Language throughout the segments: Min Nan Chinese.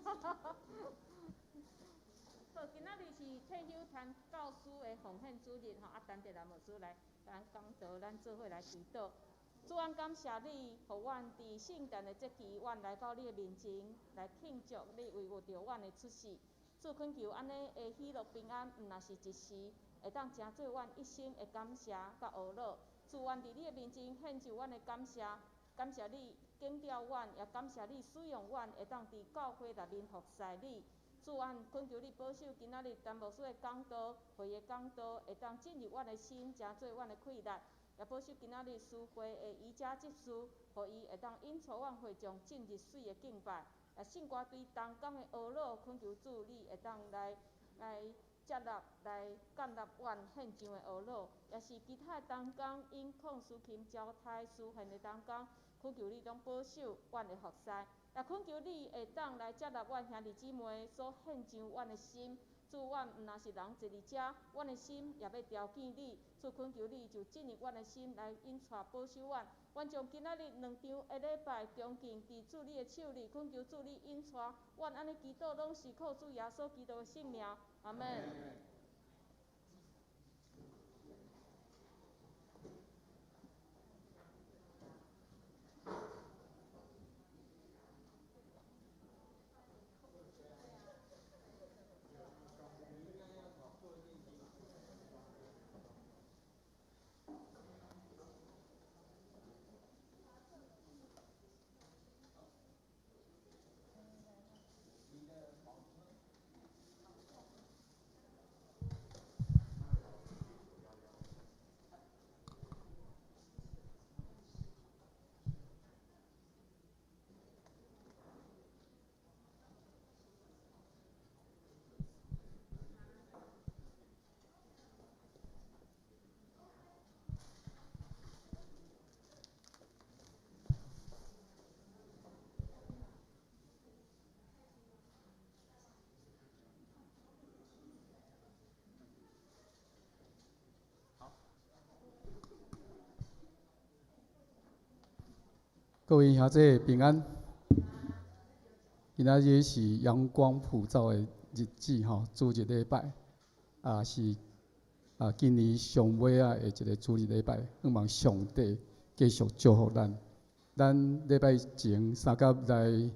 好，今仔日是退休陳教師的奉獻主日吼，啊，陳德蘭牧師來咱講道，咱做伙來祈禱。主，阮感謝你，予阮佇聖誕的節期，阮來到你的面前來慶祝你為著阮的出世。主懇求按呢的喜樂平安，毋若是一時，會當成做阮一生的感謝佮懊惱。主，阮佇你的面前獻上阮的感謝，感謝你揀召阮，也感謝你使用阮，會當佇教會內面服侍你。主，阮懇求你保守今仔日陳牧師的講道，會的講道，會當進入阮的心，成做阮的氣力。也保守今仔日司會的瑜伽執事，予伊會當引帶阮會眾進入水的敬拜。也聖歌隊同工的懊惱，懇求主你會當來接納、來建立阮獻上的懊惱。也是其他的同工因鄺淑琴交代司獻的同工，懇求你攏保守阮的服侍。也懇求你會當來接納阮兄弟姊妹所獻上阮的心。主，阮毋若是人坐佇遮，阮的心也欲朝見你。主，懇求你就進入阮的心來引帶保守阮。阮將今仔日兩場的禮拜恭敬佇主你的手裡，懇求主你引帶阮按呢祈禱，攏是靠主耶穌基督的聖名。阿們。各位兄弟平安。今仔日是陽光普照的日子吼，主日禮拜，啊是啊今年上尾仔的一個主日禮拜，向望上帝繼續祝福咱。咱禮拜前三甲來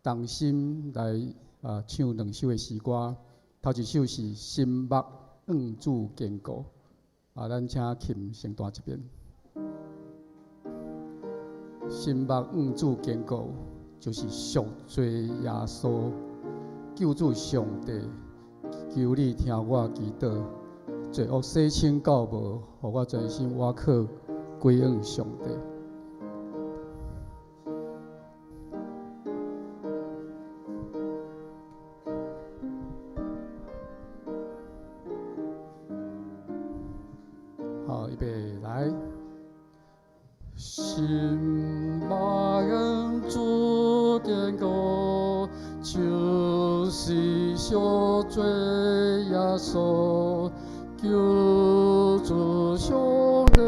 同心來啊唱兩首的詩歌，頭一首是《心目向主堅固》，啊，咱請琴先彈一遍。心目向主堅固，就是贖罪耶穌，救主上帝，求你聽我祈禱，罪惡洗清到無，予我專心倚靠歸向上帝。好，預備來。心目向主堅固，就是贖罪耶穌，救主上帝，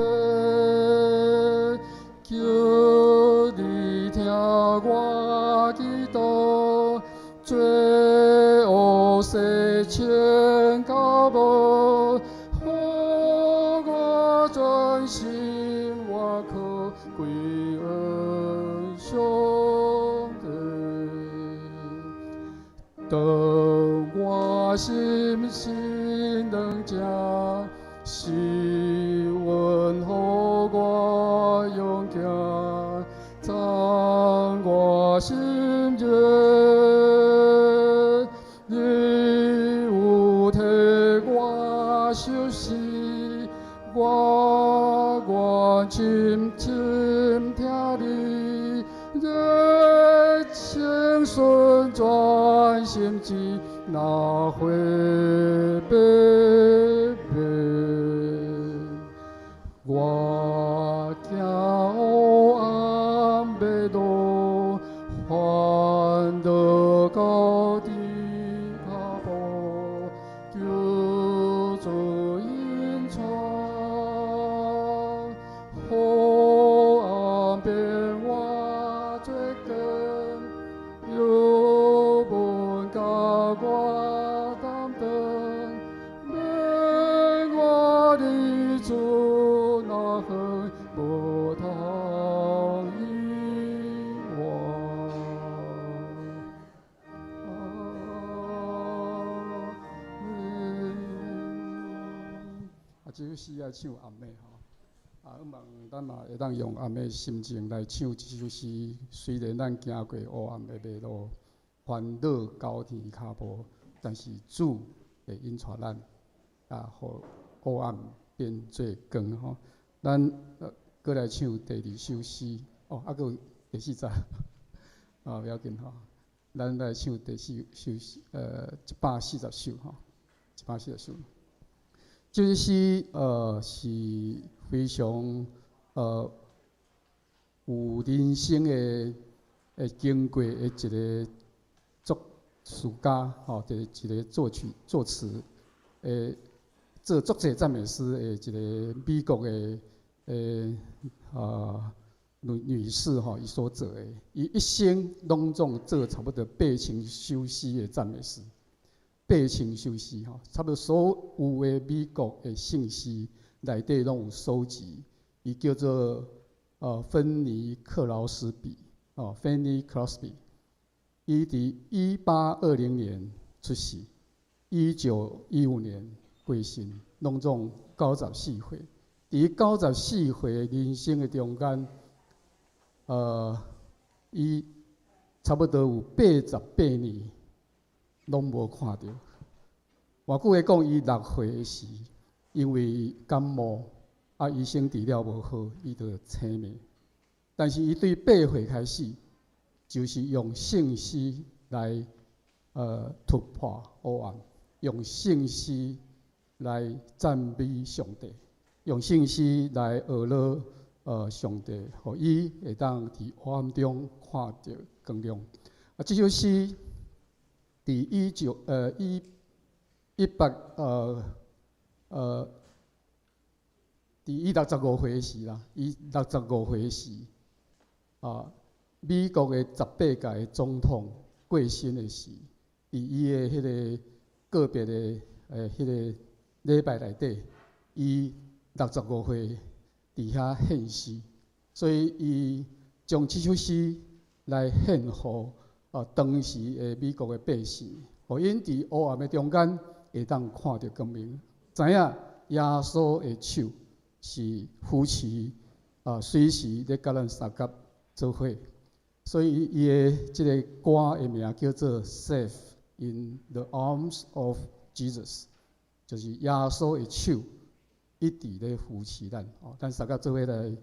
求你聽我祈禱，罪惡洗清到無，予我專心倚靠歸向上帝。當我心心軟正，是恩予我勇行，藏我心熱，你有替我受死，我願深深聽你，熱情順轉心志，哪會白白？我行黑暗的路，反落到地跤步，求主引帶，黑暗變我做光，又無這首詩愛唱暗暝吼。啊，希望咱嘛會當用暗的心情來唱這首詩。雖然咱行過黑暗的迷路，煩惱交缠跤步，但是主會引帶咱，啊，予黑暗變做光吼。咱閣來唱第二首詩，哦，猶閣有第四節，啊，無要緊吼。咱來唱第四首詩，140首吼，140首。這首詩是非常有人生的經過的一個作詞家吼，一個作曲作詞的做作者讚美詩的一個美國的女士吼，伊所做的，伊一生攏總做差不多8000首詩的讚美詩，八千首詩吼，差不多所有的美國的聖詩內底攏有收集。伊叫做芬尼克勞斯比，哦，Fanny Crosby。伊佇1820年出世，1915年過身，攏總94歲。佇94歲人生的中間，伊差不多有88年攏無看著。換句話講，伊6歲的時，因為感冒，啊，醫生治了無好，伊就生命。但是伊對8歲開始，就是用聖詩來突破黑暗，用聖詩來讚美上帝，用聖詩來學了上帝，予伊會當佇黑暗中看著光亮。啊，這首詩佇一九一一八佇伊65歲時啦，伊六十五歲時，啊，美國的18屆總統過身的時，佇伊的彼個告別的彼個禮拜內底，伊六十五歲佇遐獻詩，所以伊將這首詩來獻予當時的美國的百姓，予𪜶佇黑暗的中間會當看著光明，知影耶穌的手是扶持啊，隨時咧佮咱相佮做伙，所以伊的這個歌的名叫做《Safe in the Arms of Jesus》，就是耶穌的手一直咧扶持咱。哦，咱相佮做伙來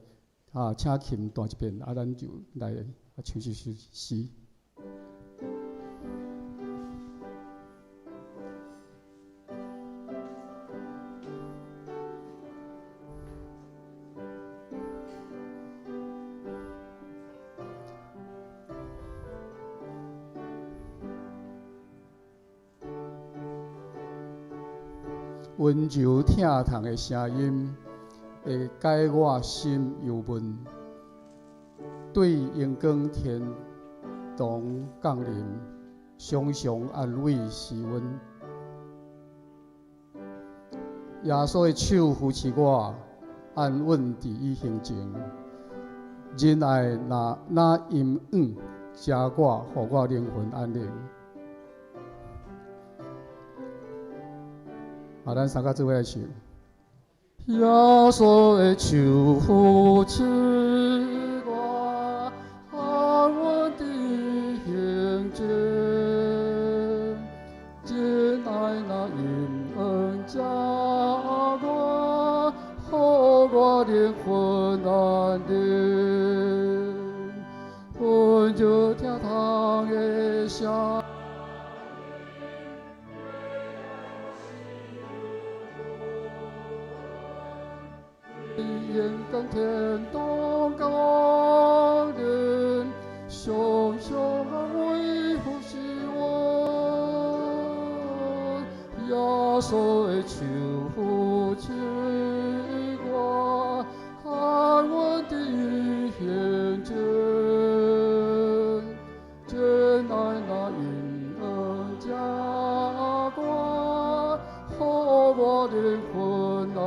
啊，請琴彈一遍，啊，咱就來唱這首詩。溫柔疼痛的聲音，會解我心憂悶。對榮光天堂降臨，常常安慰是阮。耶穌的手扶持我，安穩佇伊胸前。仁愛若若陰雨，遮我，予我靈魂安寧。啊，咱三個做伙來唱。耶穌的手扶持我，安穩佇胸前。仁愛若陰雨遮我，予我靈魂安寧。溫柔疼痛的聲。榮光天堂降臨，常常安慰扶持阮。耶穌的手扶持我，安穩佇胸前。真愛若陰雨遮我，予我靈魂安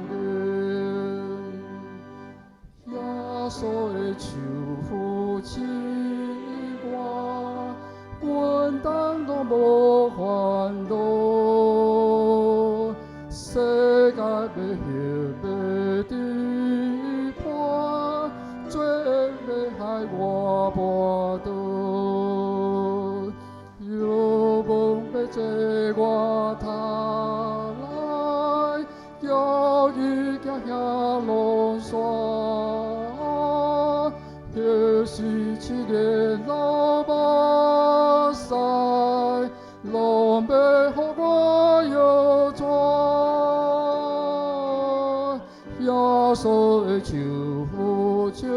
寧。耶穌的手扶持我，阮當攏無煩惱。世界欲興山，彼时七个流目屎，拢欲予我摇转。耶稣的手扶持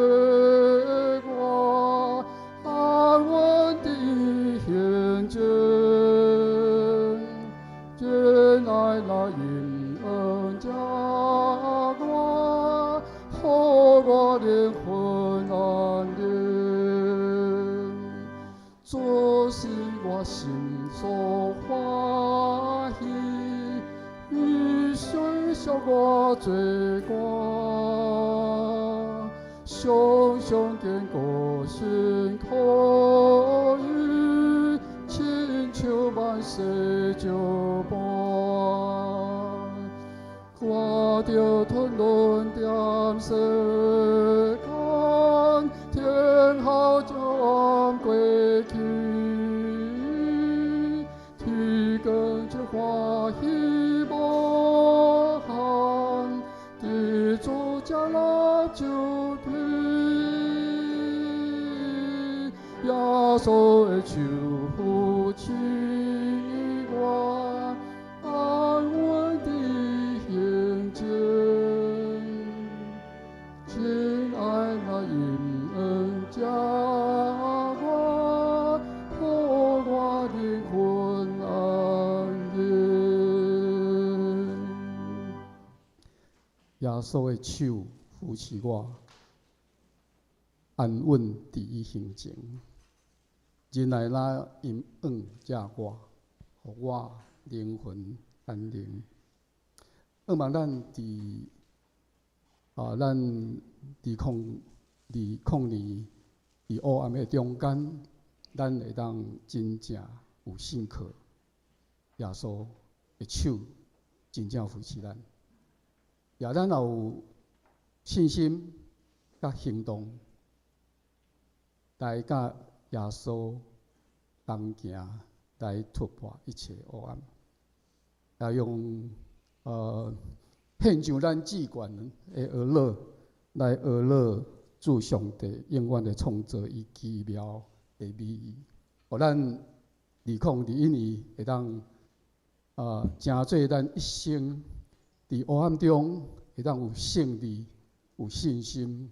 我，安稳伫行前，真爱来恩恩加我，予我灵魂安宁。主是我心所欢喜，伊洗濯我罪过，常常坚固信靠伊，亲像万世石伴。看著吞沦踮世间，天候将暗过去，天光这欢喜无限，伫主这立就天，耶稣的手扶持我，安稳伫行前，真爱来恩加我，予我灵魂安宁。耶稣的手扶持我，安稳伫伊行前。仁爱来恩加我，予我灵魂安宁。向望咱伫咱2020年伫黑暗的中间，咱会当真正有信靠耶稣的手，真正扶持咱。也咱若有信心佮行动，来佮耶稣同行，来突破一切黑暗。也用献上咱至悬的娱乐，来娱乐主上帝永远的创造伊奇妙的美意，予咱2021年会当成做咱一生伫黑暗中会当有胜利、有信心，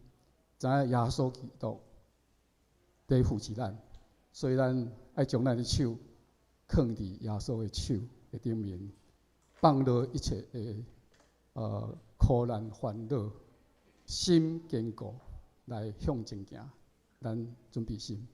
知影耶稣基督伫扶持咱，所以咱爱将咱的手囥伫耶稣的手的顶面，放落一切的苦难烦恼，心坚固来向前行。咱准备心。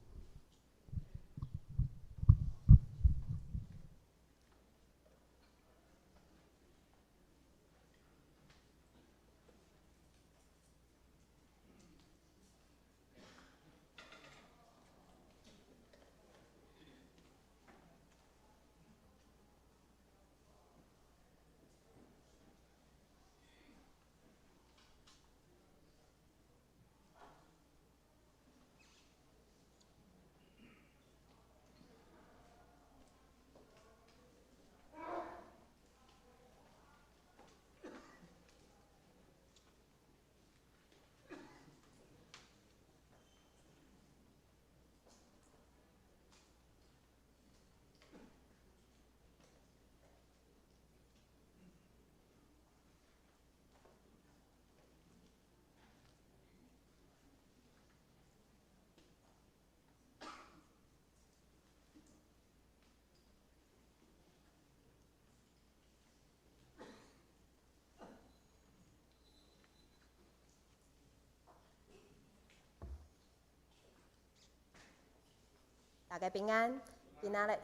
大家平安。今仔日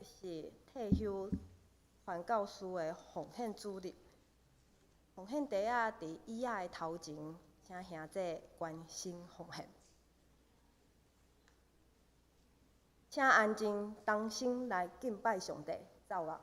是退休传教士的奉献主日。奉献袋仔伫椅仔的头前，请兄弟关心奉献。请安静，同心来敬拜上帝。走啊！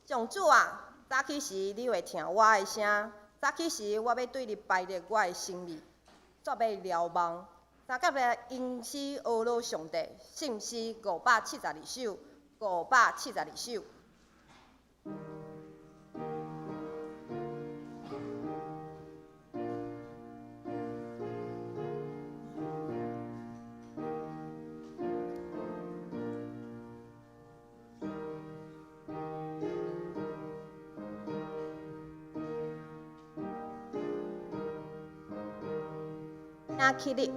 上主啊，早起時你會聽我的聲，早起時我欲對你排列我的心意，煞欲瞭望。三甲來吟詩呵咾上帝，聖詩572首，572首。請起立。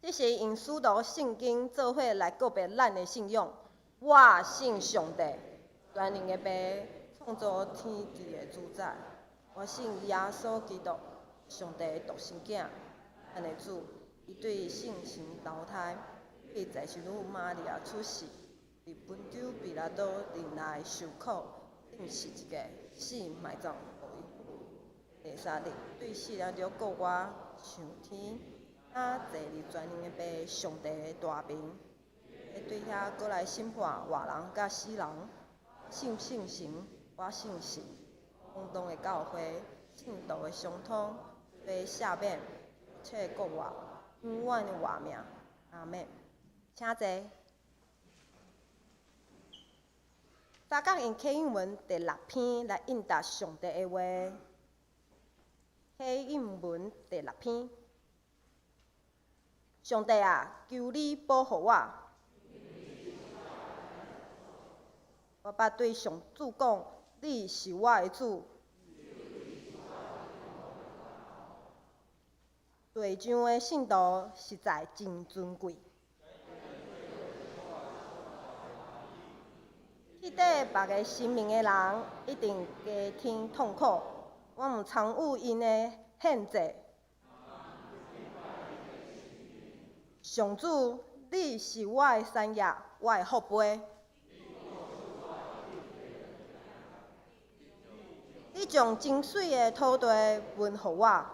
這是用使徒聖經做伙來告別咱的信仰。我信上帝，全能的父，創造天地的主宰。我信耶穌基督，上帝的獨生囝，咱的主。伊對聖神投胎，對在聖女瑪利亞出世，佇本丟彼拉多忍耐受苦，釘十字架，死埋葬，第三日對死人中復活上天。啊，坐佇全能的父上帝的大爿，欲對遐閣來審判活人佮死人。信聖神，我信神，公同的教會，聖徒的相通，罪赦免，一切復活，永遠的活命。阿們。請坐。早工用啟應文第六篇來應答上帝的話。啟應文第六篇。上帝啊，求你保護我。我捌對上主講，你是我的主。地上的聖徒實在真尊貴。去綴別个生命的人，一定加添痛苦。我毋參與𪜶的獻祭。上主，你是我的產業，我的福杯。將真媠的土地分予我。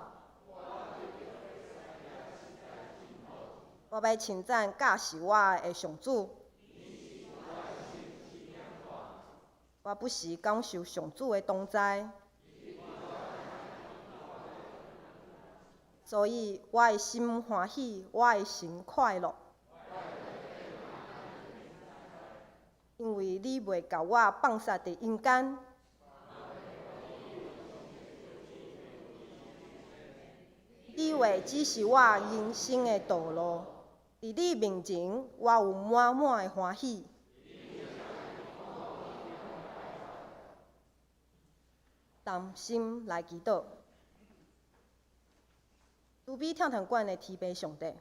我欲稱讚教示我的上主。我不時感受上主的同在，所以我的心歡喜，我的神快樂。因為你袂共我放殺佇陰間，你話指示我人生的道路，佇你面前，我有滿滿的歡喜。同心來祈禱，慈悲疼痛阮的天父上帝，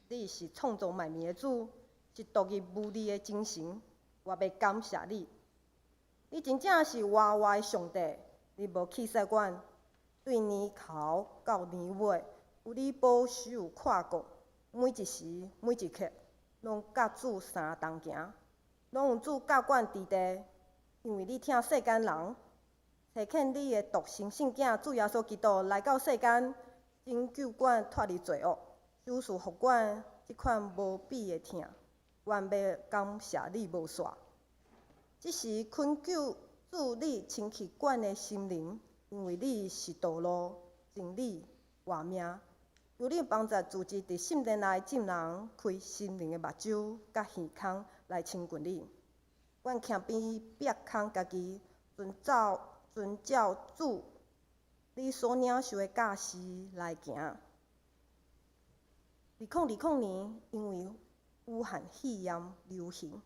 你是創造萬物的主，是獨一無二的真神，我欲感謝你。你真正是活活的上帝，你無棄殺阮，對年頭到年尾，有你保守看顧，每一時每一刻，攏佮主相同行，攏有主教阮佇地，因為你疼世間人。差遣你的獨生聖子主耶穌基督來到世間，拯救阮脫離罪惡，賞賜予阮這款無比的疼，阮欲感謝你無煞。這時懇求主你清去阮的心靈，因為你是道路、真理、活命。求你幫助組織佇聖殿內眾人開心靈的目睭佮耳孔來親近你。阮謙卑煏空家己，遵照主你所領受的教示來行。2020年，因為武漢肺炎流行，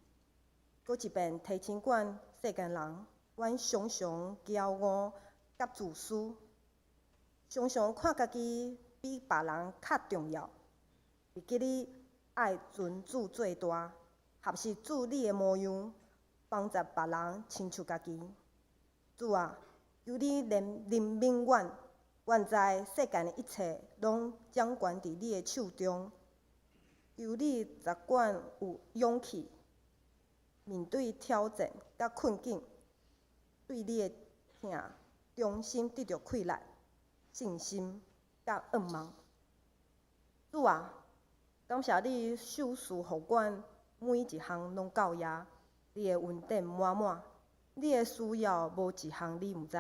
閣一遍提醒阮世間人，阮常常驕傲佮自私，常常看家己比別人較重要，會記得愛尊主做大，學習主你的模樣，幫助別人親像家己。主啊，求你憐憫阮，阮知世間的一切攏掌權佇你的手中。求你賜阮有勇氣面對挑戰佮困境，對你的疼重新得著氣力、信心佮盼望。主啊，感謝你賞賜予阮每一項攏夠額，你的恩典滿滿。你的需要無一項你毋知，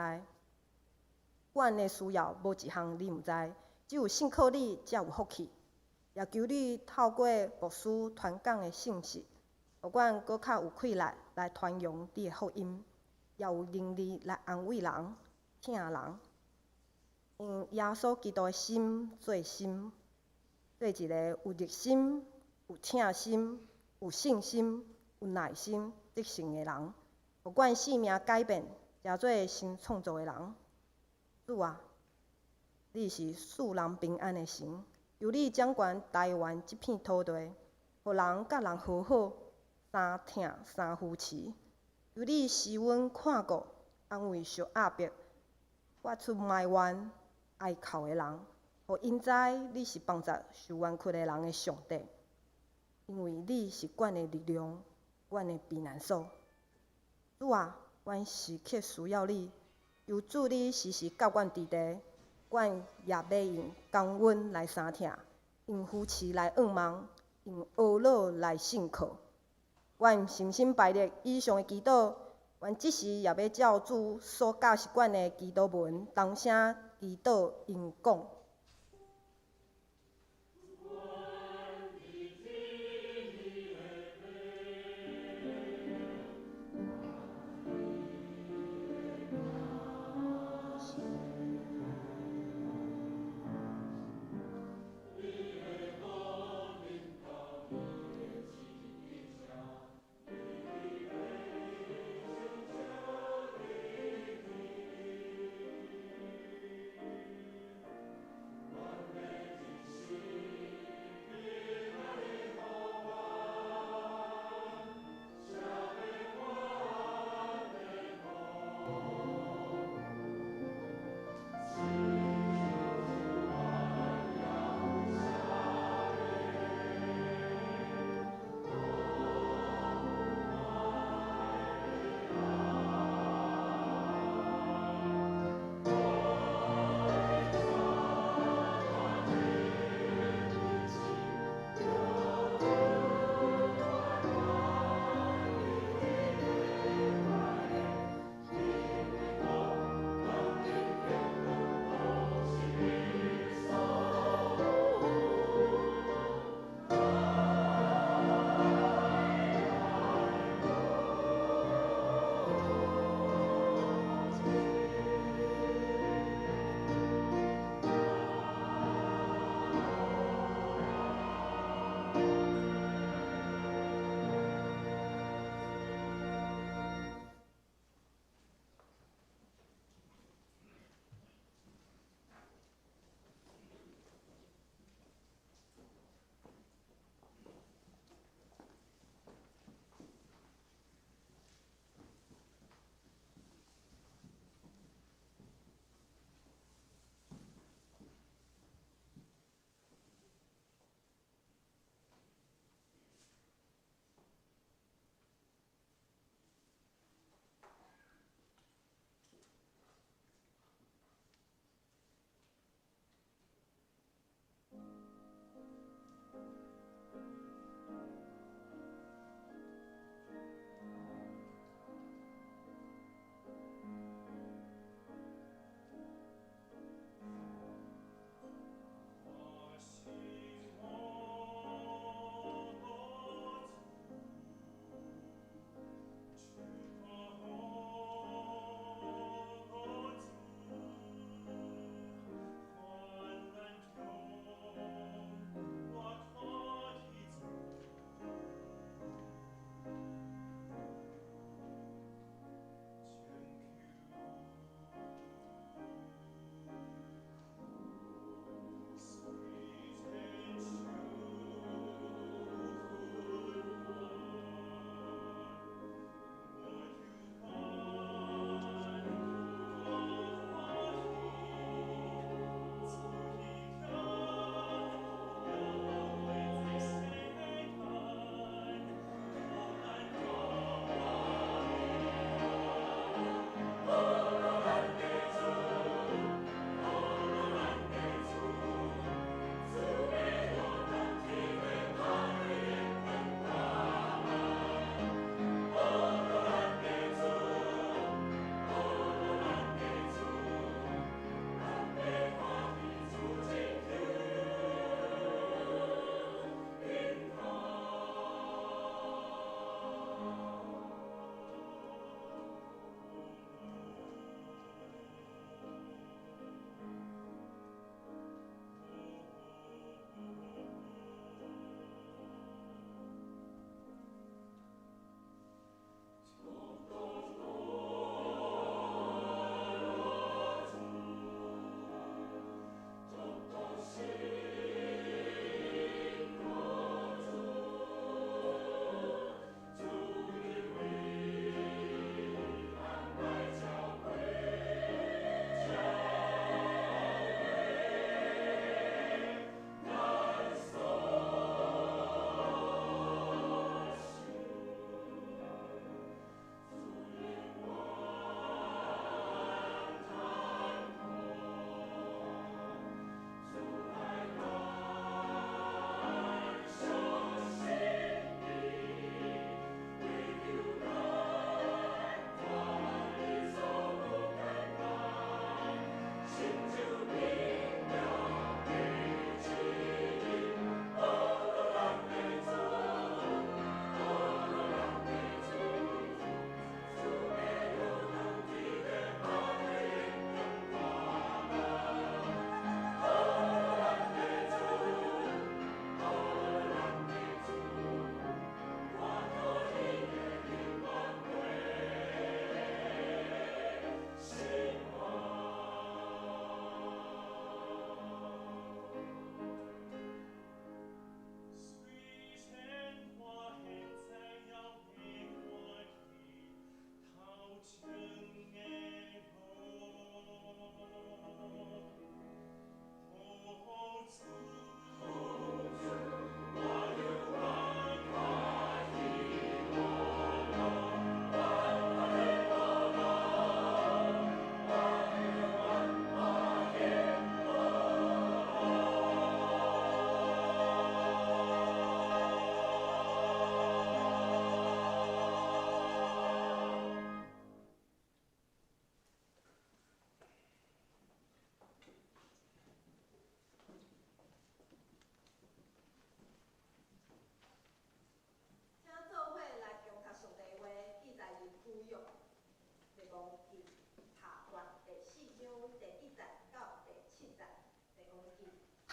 阮的需要無一項你毋知，只有信靠你才有福氣。也求你透過牧師傳講的信息，予阮閣較有氣力來傳揚你的福音，也有能力來安慰人、疼人。用耶穌基督的心做心，做一个有熱心、有疼心、有信心、有耐心、得勝的人。予阮生命改變，成做新創造的人。主啊，你是賜人平安的神，求你掌權台灣這片土地，予人佮人和好，相疼相扶持。求你施恩看顧，安慰受壓迫、發出埋怨、哀哭的人，予𪜶知你是幫助受冤屈的人的上帝，因為你是阮的力量，阮的避難所。主啊，阮時刻需要你，求主你時時佮阮佇地，阮也欲用感恩來相疼，用扶持來盼望，用呵咾來信靠。阮誠心敗力以上的祈禱，阮這時也欲照主所教示阮的祈禱文，同聲祈禱𪜶講。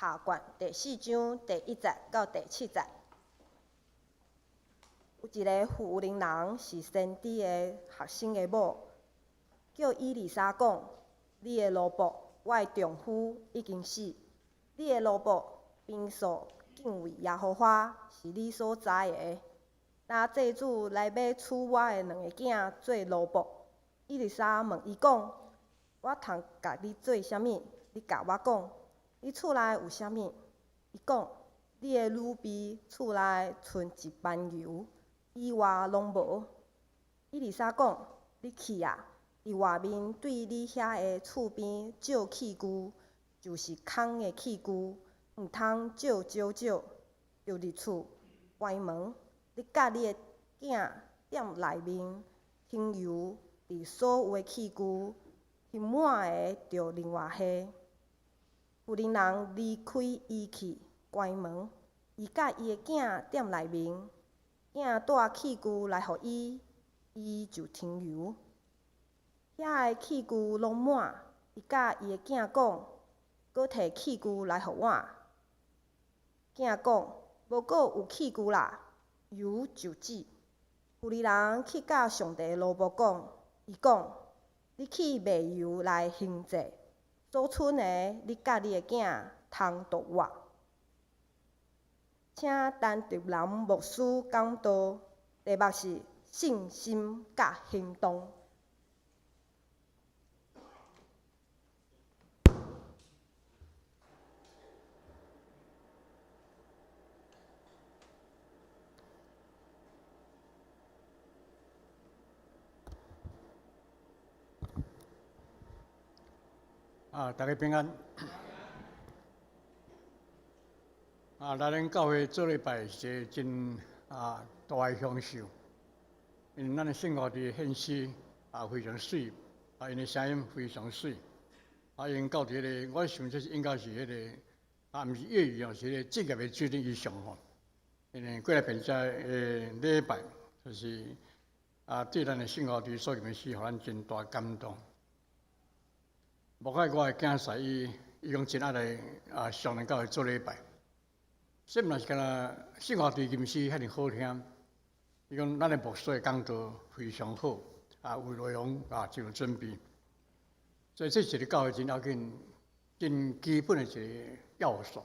下卷第四章第一節到第七節。有一个婦人人是先知的學生的某，叫以利沙講：你的奴僕，我的丈夫已經死。你的奴僕平素敬畏耶和華，是你所知的。若債主來欲娶我的兩个囝做奴僕，以利沙問伊講：我通共你做啥物？你共我講，你厝內有啥物？伊講：你的女婢厝內賰一班油，以外攏無。以利沙講：你去啊，佇外面對你遐个厝邊借器具，就是空的器具，毋通借少少，就入厝關門。你佮你的囝踮內面添油，佇所有的器具，添滿的就另外下。婦人人離開伊去關門，伊佮伊的囝踮內面，囝帶器具來予伊，伊就添油。遐个器具攏滿，伊佮伊的囝講：閣提器具來予我。囝講：無閣有器具啦，油就止。婦人去佮上帝的奴僕講，伊講：你去賣油來還債，所賰的，你佮你的囝通度活。請陳德南牧師講道，題目是信心佮行動。啊，大家平安。啊，來咱教會做禮拜是一個真大的享受，因為咱的聖樂隊獻詩啊非常媠，啊𪜶的聲音非常媠，啊𪜶到佇彼個，我想這是應該是彼個啊，毋是業餘哦，是彼個職業的水準以上吼。因為過來變遮的禮拜，就是啊對咱的聖樂隊所吟的詩，予咱真大感動。無怪我的囝婿伊，伊講真愛來啊上咱教會做禮拜。這毋是干焦聖樂隊吟詩遐爾好聽，伊講咱的牧師的講道非常好，啊有內容啊真有準備。所以這是一個教會真要緊、真基本的一個要素。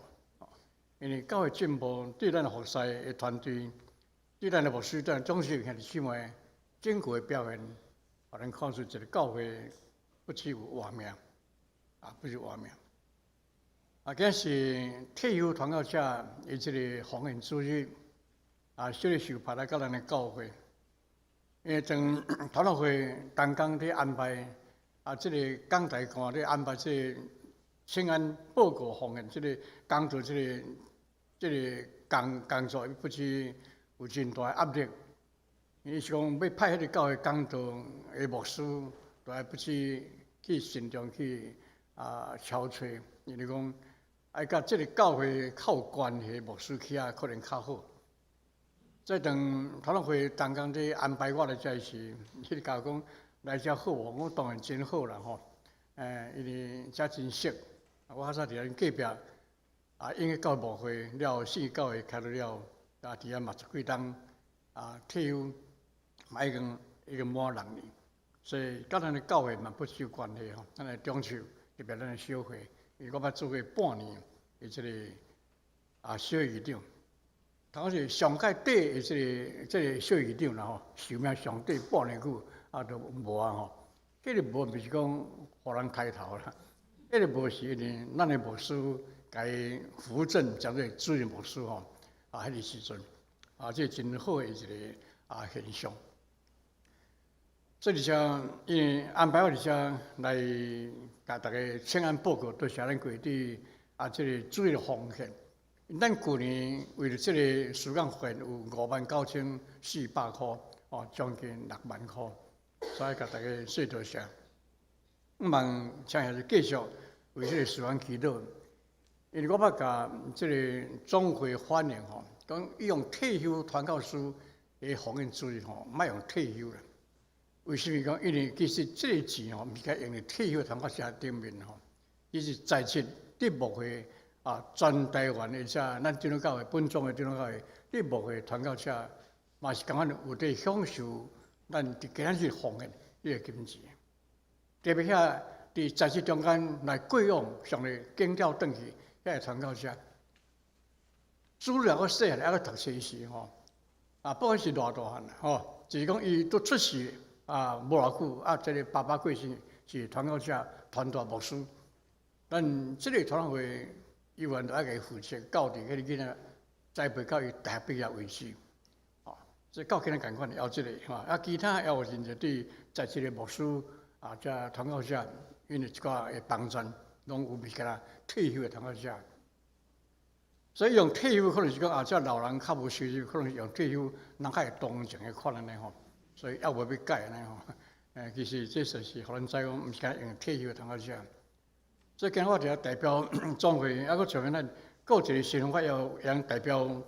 因為教會進步對咱的服侍的團隊，對咱的牧師，對總是兄弟姊妹整個的表現，予咱看出一個教會不只有活命。啊，不是活命。啊，今是退休傳教者伊這个奉獻主日，啊，小的受派來到咱的教會。因為當傳道會同工佇安排，啊，這个講台官佇安排這个請安報告奉獻這个工作，這个工作，不是有真大的壓力。伊是講欲派彼个教會講道的牧師，都愛不是去慎重去。啊，敲揣，因為講愛佮這个教會較有關係牧師去遐，可能較好。所以當傳道會同工佇安排我來遮時，彼个教講來遮好無？我當然真好啦吼。因為遮真熟，我較早佇𪜶隔壁啊，應該教牧會了，信義教會開落了，啊，佇遐嘛十幾冬啊，退休嘛已經滿六年，所以佮咱的教會嘛不少關係吼，咱的中秋。特別咱的小會，因為我捌做過半年的這个啊小議長，頭是上屆短的這個小議長啦吼，壽命上短半年久啊，就無啊吼。彼个無毋是講予人抬頭啦，彼个無是因為咱的牧師共伊扶正，成做主任牧師吼啊，彼个時陣啊，這真好的一個啊現象。所以，而且因為安排我佇遮來共大家請安報告，多謝咱過對啊，這个主日奉獻。咱舊年為著這个事工獻有59,400箍，哦，將近6萬箍，所以共大家說多謝。毋望請兄弟繼續為這个事工祈禱，因為我捌共這个總會反映吼，講伊用退休傳教士的奉獻主日吼，莫用退休啦。為啥物講？因為其實這个錢吼，毋是該用佇退休傳教士頂面吼，其實在職的牧會啊，全台灣的遮咱長老教會本宗的長老教會，啲牧會傳教者嘛是仝款有佇享受咱佇今仔日奉獻彼個金錢。特別遐佇在職中間來過往上帝揀調轉去遐個傳教者，主日閣細漢猶閣讀冊時吼，啊，不管是偌大漢吼，就是講伊都出世啊，無偌久啊，這個爸爸過身是傳教者傳道牧師，咱這個傳道會猶原都愛共伊負責，教佇彼個囡仔栽培到伊大學畢業為止，吼，所以到今日仝款還這個吼，啊，其他還有真濟對在職的牧師啊，遮傳教者，𪜶的一寡的幫贊，攏有物件退休的傳教者。所以用退休可能是講啊，這老人較無收入，可能是用退休人較會同情的款按呢吼，所以猶無欲改按呢吼。其實這就是予咱知講，毋是干焦用退休的傳教者。所以今日我佇遐代表總會，猶閣像咱閣有一個身份，我要會當代表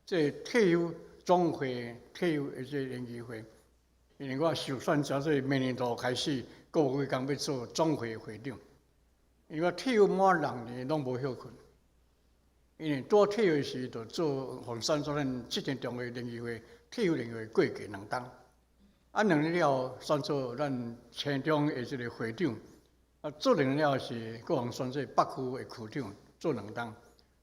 這退休總會退休的這聯誼會，因為我受選擇做明年度開始，閣有幾工欲做總會會長。因為我退休滿六年攏無歇睏，因為拄退休時就做予選做咱七天中會聯誼會退休聯誼會過繼兩冬，啊2年了後選做咱青中的這個會長，啊做兩年了後是閣予選做北區的區長，做兩冬，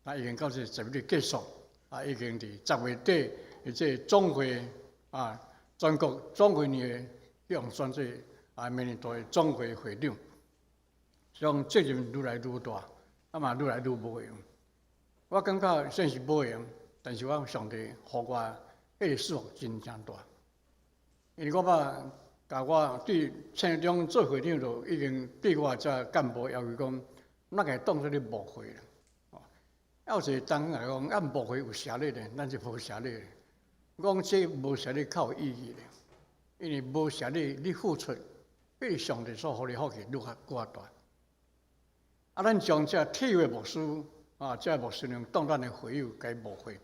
啊已經到這10月結束，啊已經佇10月底的這個總會啊全國總會年的予選做啊明年度的總會會長，所以責任愈來愈大，啊嘛愈來愈無閒。我感覺算是無閒，但是我上帝予我彼個祝福真正大。因為我捌共我對青中做會長就已經對我這幹部要求講，咱共伊當做咧牧會啦。哦，有一個同來講，按牧會有效力咧，咱就無效力。講這無效力較有意義咧，因為無效力你付出比上帝所予你福氣愈較閣較大。啊，咱將這退休的牧師啊，這牧師娘當咱的會友，共伊牧會。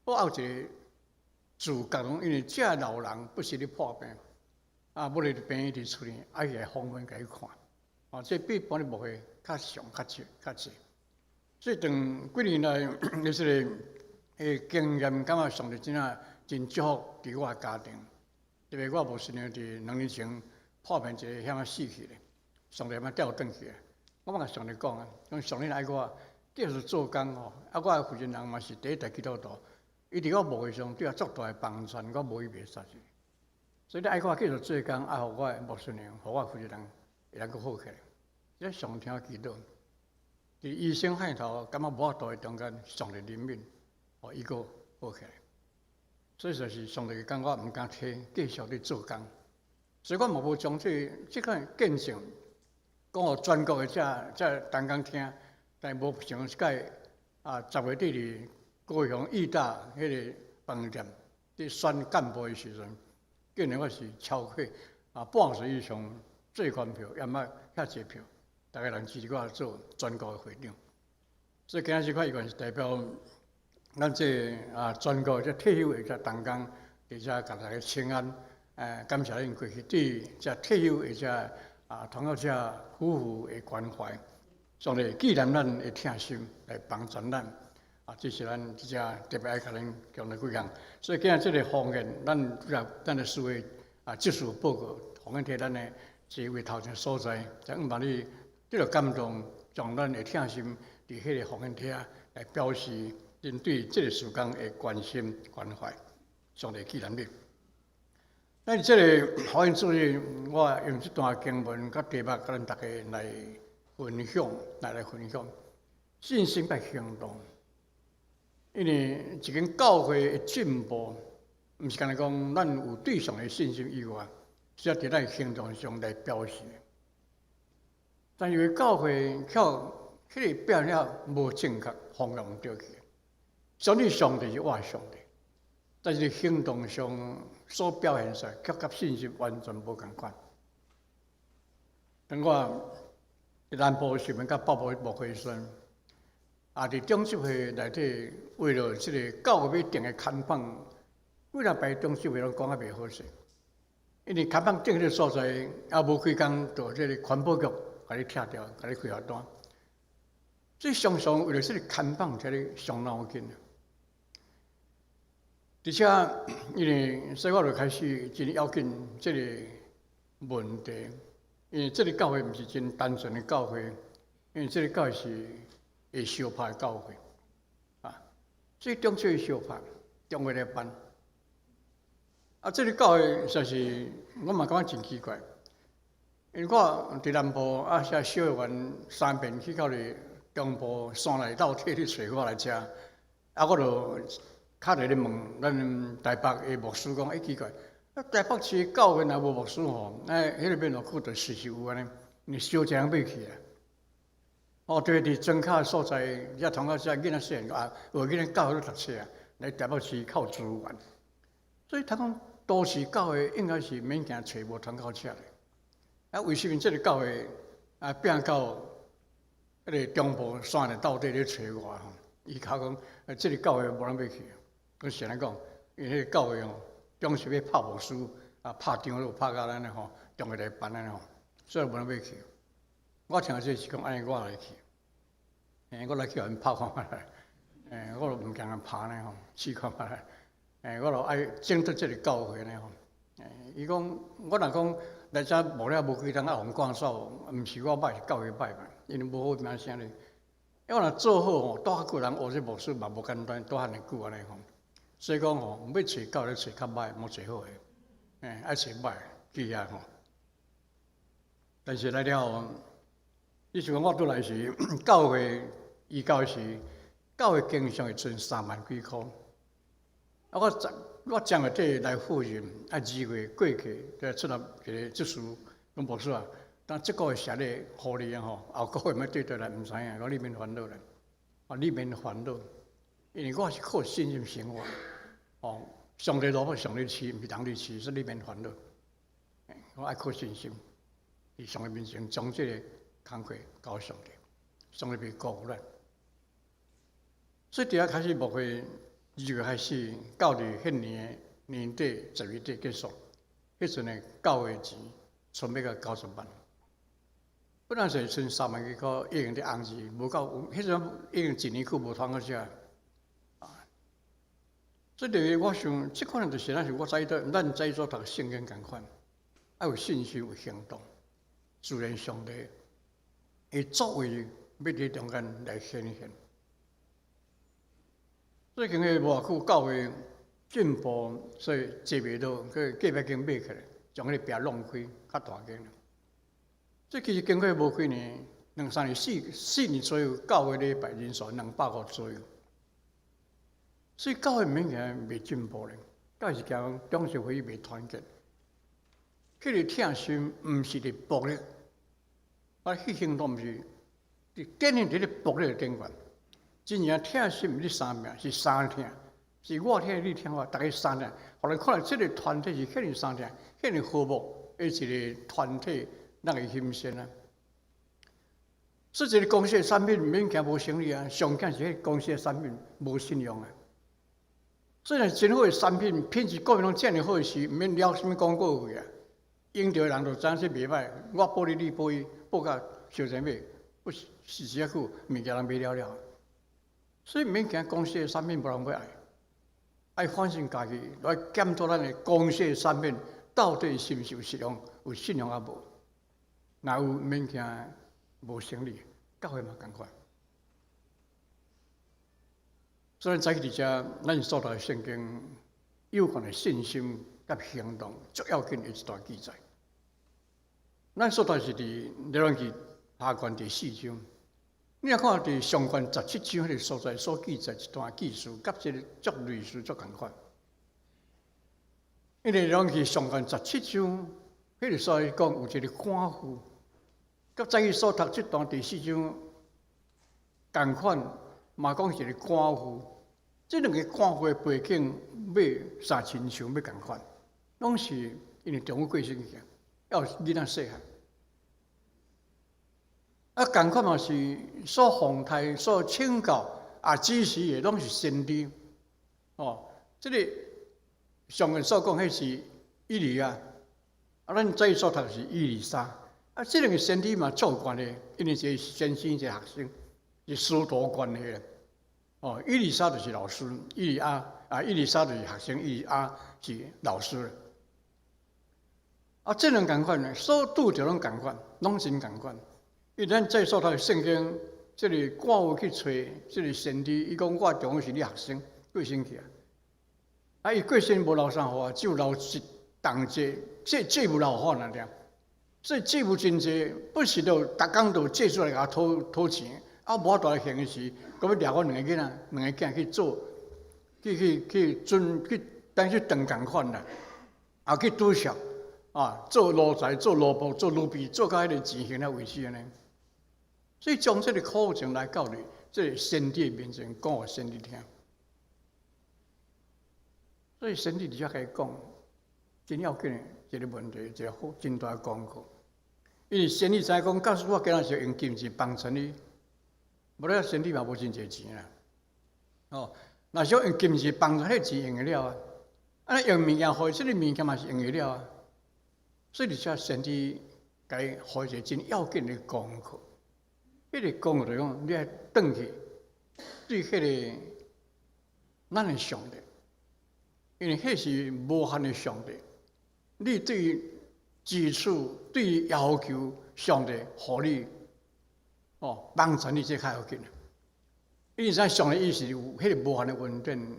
我有一個自覺講，因為這老人不時咧破病，啊，無咧佇病院佇厝裡，愛來訪問共伊看，啊，這比一般的牧會較常、較濟、較濟。所以當幾年來，就是個經驗，感覺上帝真正真祝福佇我的家庭。特別我牧師娘佇2年前破病一个險仔死去咧，上帝嘛調轉去。我嘛共上帝講啊，講上帝愛我繼續做工吼，啊，我的負責人嘛是第一代基督徒，伊佇我牧會上對我足大的幫助，我無伊袂使。所以你愛我繼續做工，啊，予我的牧師娘，予我的負責人會當閣好起來。這上聽祈禱，佇醫生彼頭感覺無法度的中間，上帝憐憫，予伊閣好起來。所以就是上帝感覺毋敢推，繼續咧做工。所以我嘛無將這款見證講予全國的遮遮同工聽，但無想這擺啊，10月底佇高雄義大彼個飯店佇選幹部的時陣，竟然我是超過啊半數以上做官票，猶毋捌遐濟票，逐个人支持我做全國的會長。所以今仔日我依然是代表咱這啊全國這退休的遮同工，佇遮共大家請安，感謝恁過去對遮退休的遮啊傳教者夫婦的關懷，上帝紀念咱的疼心來幫助咱，啊，這是咱這遮特別愛共恁強調幾項。所以今日這個奉獻，咱咱的四位啊執事報告，奉獻佇咱的這位頭前所在，就向望你得著感動，將咱的疼心佇彼個奉獻廳來表示恁對這個事工的關心關懷，上帝紀念你。咱這個福音主日，我用這段經文佮題目，佮咱大家來分享，來分享信心佮行動。因為一間教會的進步，毋是干焦講咱有對上的信心以外，是要佇咱行動上來表示。但因為教會卻彼個表了無正確方向對去，相信上帝是我的上帝，但是行動上所表現出來，卻佮信心完全無仝款。當我佇南部時陣，佮北部牧會時陣，啊，佇中執會內底，為了這個教會欲釘的看板，幾若擺中執會攏講啊袂好勢，因為看板釘彼個所在，猶無幾工，就這個環保局共你拆掉，共你開罰單。所以常常為著這个牽綁才咧傷腦筋。而且因為所以我就開始真要緊這个問題，因為這个教會毋是真單純的教會，因為這个教會是會相拍的教會，啊，所以中秋會相拍，中會來辦。啊，這个教會實在是我嘛感覺真奇怪，因為我佇南部啊，寫小員三遍去到咧中部山內鬥底咧揣我來遮，啊，我就敲佇咧問咱台北的牧師講，欸，奇怪，啊，台北市教會若無牧師吼，哎，彼个變落去就隨時有按呢，你少一人欲去啊。哦，對，佇莊跤所在，遐通到遮囡仔細漢啊，有囡仔教會咧讀冊啊，來台北市較有資源。所以他講都市教會應該是免驚揣無傳教車的。啊，為什麼這个教會啊變到彼个中部山內鬥底咧揣我吼？伊較講，啊，這个教會無人欲去。阮是按呢講，因為彼个教會吼，總是欲拍牧師，啊，拍長老拍甲咱呢吼，中會來辦按呢吼，所以無人欲去。我聽這是講按呢，我來去，欸，我來去予𪜶拍看覓咧，欸，我都毋驚𪜶拍呢吼，試看覓咧，欸，我就愛整頓這个教會呢吼。欸，伊講，我若講來遮無了無幾冬啊，予𪜶趕走，毋是我歹，是教會歹嘛，因為無好名聲咧。因為我若做好吼，帶較久人學這牧師嘛無簡單，帶遐爾久按呢吼。所以講吼，欲揣教會揣較歹，無揣好的，欸，愛揣歹去遐吼。但是來了後，你想講我拄來時，教會伊教時，教會經常會存三萬幾箍。啊，我正月底來赴任，啊，2月過去，就出來一个執事講牧師啊，當這個月寫咧予你啊吼，後個月欲綴轉來，毋知影，講你免煩惱啦，啊，你免煩惱，因為我是靠信心生活，哦，上帝蘿蔔上帝飼，毋是人咧飼，所以你免煩惱。我愛靠信心，佇上帝面前將這个工課交上帝，上帝袂辜負咱。所以佇遐開始牧會，2月開始，到佇彼年的年底10月底結束，彼陣的教會錢存欲到90萬。本來是存三萬幾箍，已經佇紅字，無夠，彼陣已經一年久無通到遮。啊，所以佇我想，這可能就是咱是我早的，咱早所讀聖經仝款，愛有信心，有行動，自然上帝會作為欲佇中間來顯現。所以經過無偌久，教會進步，所以坐袂落，去隔壁間買起來，將彼个壁弄開，較大間。這其實經過無幾年，兩三年、四年左右，教會禮拜人數200個左右。所以教會明顯袂進步咧，教會是講長執會議袂團結。彼个疼心毋是佇暴力，啊，彼行動毋是佇典型佇咧暴力的頂懸。真正疼心毋是相拚，是相疼，是我疼你疼我，逐家相疼。予人看來這个團體是遐爾相疼、遐爾和睦的一个團體，咱會欣羨啊。所以一个公司的產品毋免驚無生理啊，上驚是彼个公司的產品無信用啊。雖然真好的產品，品質各面攏遮爾好時，毋免了啥物廣告費啊。用著的人就知影這袂歹，我報你，你報伊，報甲相爭買，不是時時仔久，物件人買了了。所以毋免驚公司的產品無人欲愛，愛反省家己來檢討咱的公司的產品到底是毋是有實用、有信用抑無？若有，毋免驚無生理，教會嘛仝款。所以早起佇遮，咱所讀的聖經有關的信心佮行動，足要緊的一段記載。咱所讀是佇列王紀下卷第四章。你若看佇上卷17章彼个所在所記載一段記事，佮這个足類似、足仝款。因為列王紀上卷十七章，彼个所在講有一个寡婦，佮早起所讀這段第四章仝款，嘛講一个寡婦。這兩个寡婦的背景欲啥親像欲仝款，攏是因為丈夫過身去，猶有囡仔細漢。啊，仝款嘛是所奉待、所請教啊，指示的攏是先知。哦，這個上面所講彼是以利亞，啊，咱早所讀是以利沙。啊，這兩个先知嘛足有關係，因為一个是先生，一个學生，是師徒關係啦。哦，以利沙就是老師，以利亞啊，以利沙就是學生，以利亞是老師。啊，這兩仝款呢，所拄著攏仝款，攏真仝款。因為咱再說他聖經，這個官有去揣這個先知，伊講我當是你學生，過身去啊。啊，伊過身無留啥予啊，只有留一銅這，這債務留予爾爾。所以債務真濟，不時都逐工都借出來共討討錢。啊，無法度來還的時，閣欲掠我兩個囡仔、兩個囝去做，去去去準去，等於去當仝款啦，啊去拄數啊，做奴才、做奴僕、做奴婢，做到彼個錢還了為止按呢。所以將這個苦情來到你這個先知面前講予先知聽。所以先知佇遮共伊講，真要緊的一個問題，一個好真大功課。因為先知知影講，假使我今仔日用金錢幫助你，無咧先知嘛無真濟錢啦。哦，若是用金錢幫助，彼錢用會了啊。啊，用物件予伊，這個物件嘛是用會了啊。所以佇遮先知共伊予一個真要緊的功課。彼個功課就是講，你愛轉去對彼個咱的上帝，因為彼是無限的上帝。你對支持、對要求上帝予你哦幫助你，這較要緊。因為咱上帝伊是有彼個無限的恩典，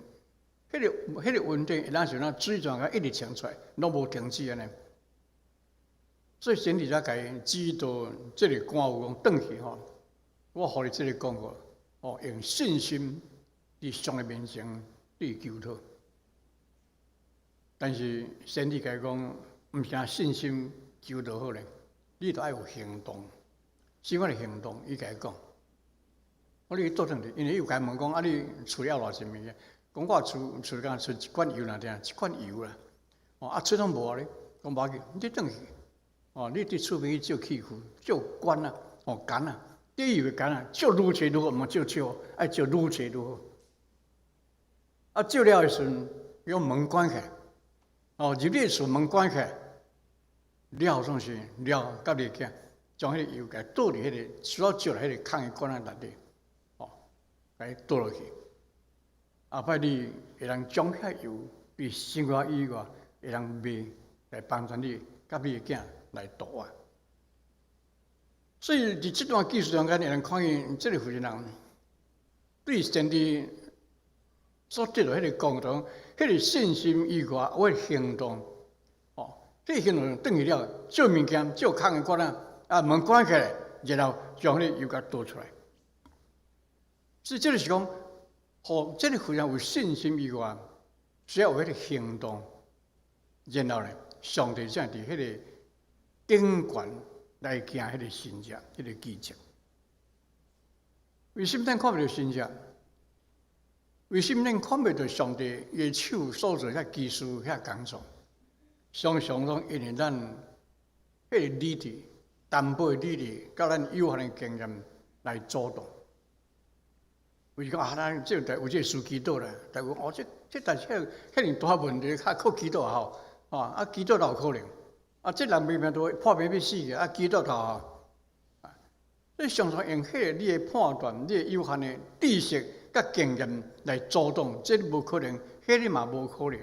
彼個恩典會當像咱水泉共一直衝出來，攏無停止按呢。所以先知才共伊指導這個官有講轉去吼，我予你這個功課哦，用信心佇上帝面前對求討。但是先知共伊講，毋是信心求就好咧，你著愛有行動。啥款的行動？伊共伊講，我你倒轉去，因為伊有共伊問講，啊，你厝裡有偌濟物件？講我厝厝裡敢出一罐油爾爾，一罐油啦。哦，啊，出攏無咧，講無要緊，你轉去。哦，你佇厝邊去借器具，借管啊，哦，管啊，你以為管啊，借愈濟愈好，毋通借少，愛借愈濟愈好。啊，借了的時陣，用門關起來，哦，入你厝門關起來，了創啥？了，佮你囝將彼個油共倒佇彼個所借來彼個空的罐仔內底，哦，共伊倒落去。後擺你會當將遐油佇生活以外，會當賣來幫助你佮你的囝來度活。所以佇這段記事中間，會當看見這個婦人對先知所得到彼個功德，彼個信心以外，有行動，哦，這個行動轉去了，借物件，借空的罐仔，啊，門關起來，然後將彼個油共倒出來。所以這個是講，予這個婦人有信心以外，需要有彼個行動，然後呢，上帝才佇彼個頂懸來行彼個神蹟，彼個奇蹟。為什麼咱看袂著神蹟？為什麼咱看袂著上帝伊的手所做遐奇事遐工作？常常攏因為咱彼個理智、淡薄的理智，佮咱有限的經驗來阻擋。為講啊，咱這個有這個事祈禱啦，但有哦，這代誌遐爾大問題，較靠祈禱吼，啊，祈禱都有可能。啊，這人明明都破病欲死去，啊，祈禱頭啊，所以常常用彼個你的判斷、你的有限的知識佮經驗來阻擋，這無可能，彼個嘛無可能。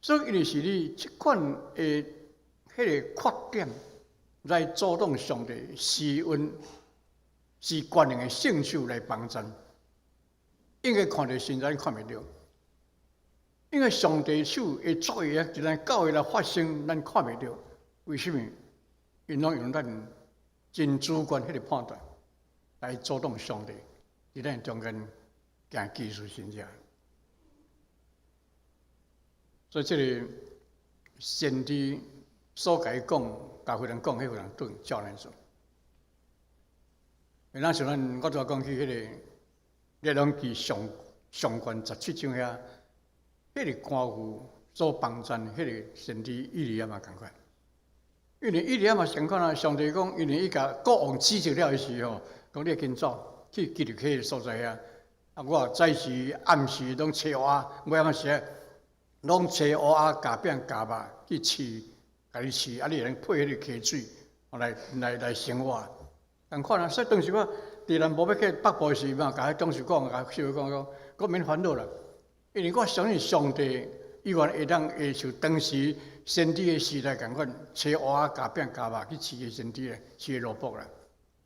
所以，因為是你這款的彼個缺點來阻擋上帝施恩、施權能的聖手來幫贊，應該看著神蹟看袂著，因為上帝手的作為啊，佇咱教會來發生，咱看袂著。為什麼？𪜶攏用咱真主觀彼個判斷來阻擋上帝佇咱中間行奇事神蹟。所以，這個先知所共伊講，共婦人講，彼婦人轉照按呢做。若像咱，我拄仔講起彼個列王記上上卷17章遐，彼個官婦所幫贊彼個先知以利亞嘛仝款。因為以利亞嘛仝款啊，上帝講，因為伊共國王辭職了的時候，講你緊走去基立溪的所在遐，啊，我早時暗時攏揣烏仔，我暗時攏揣烏仔夾餅夾肉去飼，共你飼，啊，你會當配彼個溪水，來來來生活。仝款啊，所以當時我伫南部欲去北部時嘛，共彼董事講，共師傅講講，講免煩惱啦，因為我相信上帝，伊原會當會像當時先知的時代仝款，揣蚵仔咬餅咬肉去飼個先知咧，飼個奴僕啦。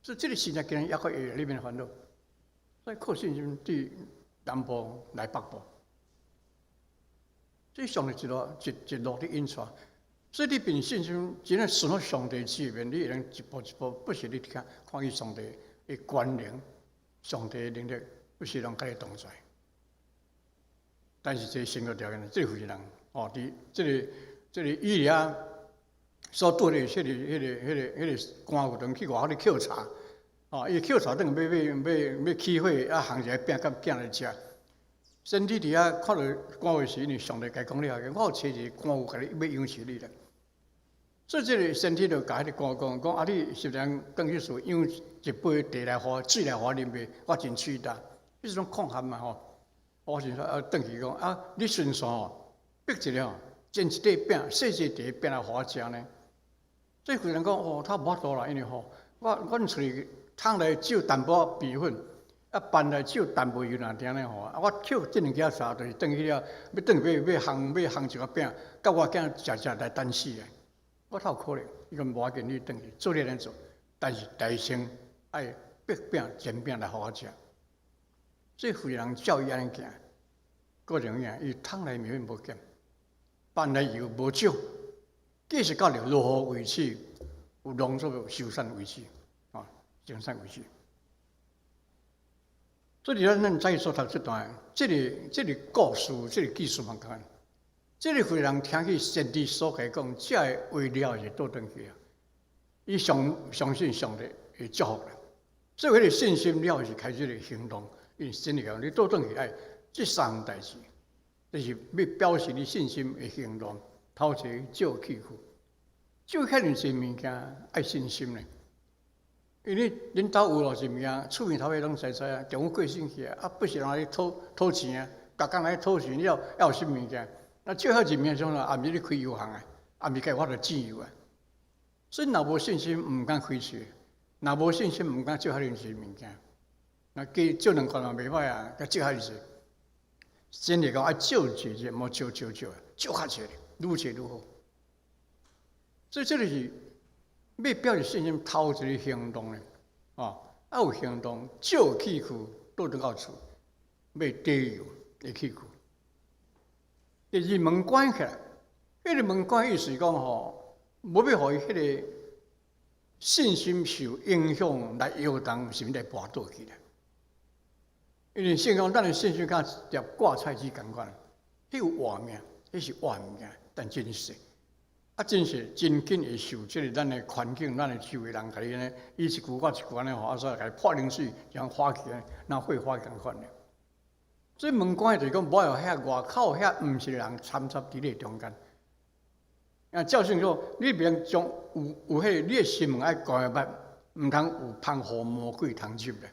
所以這個時代今日猶閣會，你免煩惱。所以靠信心對南部來北部，這上帝一路一一路佇引帶。所以你憑信心，真正順服上帝旨意，你會當一步一步，不時你看看見上帝的權能，上帝的能力，不時攏佮你同在。但是這個先決條件，這個負責人哦，佇這個以利亞所拄的彼個官有當去外口咧抾柴，哦，伊抾柴等於欲起火，啊，烘一個餅佮囝來食。先知佇遐看著官有時，因為上帝共伊講了，我有揣一個官有共你欲養侍你啦。所以這個先知就共彼個官講講啊，你是毋轉去厝養一杯茶來予我，水來予我啉袂？我真喙焦，彼種空喊嘛吼。我是說啊，轉去講啊，你順線吼，逼一下吼，煎一塊餅，細細塊餅來予我食呢。這婦人講哦，他無法度啦，因為吼，我阮厝裡桶內只有淡薄仔麵粉，啊，飯內只有淡薄油爾爾呢吼。啊，我抾這兩支柴，就是轉去了，欲轉去欲烘一個餅，佮我囝食食來等死的。我透可憐，伊講無要緊，你轉去做你按呢做，但是代先愛逼餅煎餅來予我食。這婦人照伊按呢行，果然影，伊桶內麵粉無減，飯內油無少，繼續到了落雨為止，有農作物收產為止，啊，生產為止。所以咱咱所讀這段，這個故事，這個記事嘛，看，這個婦人聽去先知所共伊講，這个話了就倒轉去啊。伊相信上帝會祝福啦，所以彼個信心了是開始來行動。因為先知講，你倒轉去愛這三項代誌，就是欲表示你信心的行動。頭一個借器具，借遐爾濟物件愛信心呢。因為你恁兜有偌濟物件，厝邊頭尾攏知知啊，丈夫過身去啊，啊不時人來討討錢啊，逐工來討錢了，猶有啥物件？那借遐濟物件創啥？也毋是咧開油行啊，也毋是家我著煎油啊。所以若無信心，毋敢開喙；若無信心，毋敢借遐爾濟物件。那加借兩罐嘛袂歹啊，共借遐爾濟。真係講愛借濟濟，莫借少少，借較濟，愈濟愈好。所以這個是欲表示信心，頭一个行動咧，哦，啊有行動，借器具倒轉到厝，欲提油的器具。第二門關起來，彼個門關意思講吼，無欲予伊彼個信心受影響來搖動，甚至來跋倒去啦。因為聖經咱的信心敢若一粒掛菜籽仝款，彼有活命，彼是活物件，但真細。啊，真細真緊會受這個咱的環境、咱的周圍人共你按呢，伊一句我一句按呢吼，啊所以共你潑冷水，像發起來，若火花仝款的。所以門關就是講，無愛予遐外口遐毋信的人摻雜佇你中間。啊，照聖說，你免將有彼個你的心門愛關密，毋通有芳予魔鬼通入來。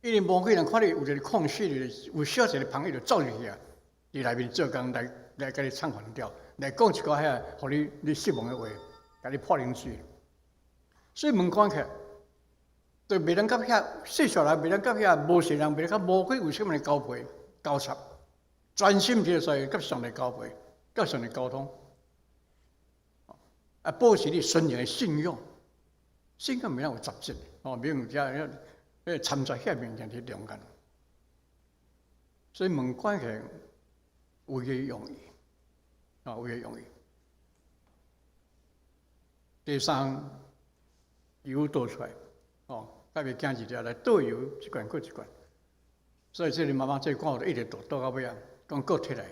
因為魔鬼人看你有一個空隙，有小一個縫，伊就走入去啊！佇內面做工來來共你唱反調，來講一寡遐，予你失望的話，共你潑冷水。所以門關起來，就袂當佮遐世俗人，袂當佮遐無信人，袂當佮魔鬼有啥物交配交插，專心佇個所共上帝交配，佮上帝溝通，啊，保持你純然的信仰，信仰袂當有雜質，哦，免有遮彼個摻雜遐物件佇中間。所以門關起來有伊个用意，啊，有伊個用意。第三，油倒出來，哦，佮袂驚一粒來倒油，一罐閣一罐。所以這個媽媽這個罐一直倒倒到尾啊，講閣提來，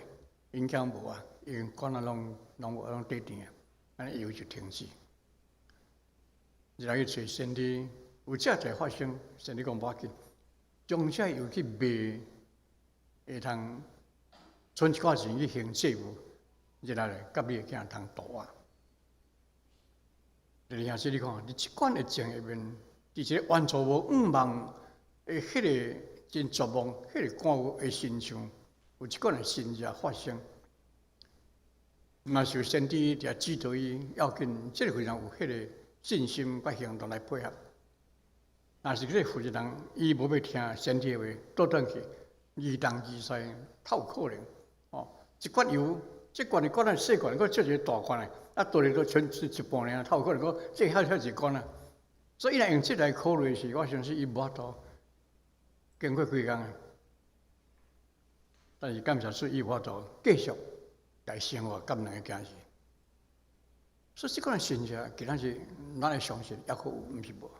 影響無啊，已經罐仔攏攏無攏綴甜啊，按呢油就停止。入來去揣先知，有這濟發生，先知講無要緊，將這油去賣，會通存一寡錢去還債務，入來咧，佮你的囝通度活。弟兄姊妹，你看，佇這款的情入面，佇一個完全無向望的彼個真絕望、彼個官有的身上，有這款的神蹟發生。若是有先知佇遐指導伊，要緊，這個非常有彼個信心佮行動來配合。若是這个負責人，伊無欲聽先知的話，倒轉去，愚動愚勢，透可能，哦，一罐油，這罐是罐仔細罐，閣借一个大罐的，啊，倒來都剩一半爾，透可能閣借遐遐濟罐啊。所以伊若用這來考慮時，我相信伊無法度經過幾工。但是感謝主，伊有法度繼續來生活，佮兩个囝兒。所以這款神跡，其實是咱會相信，抑閣有，毋是無。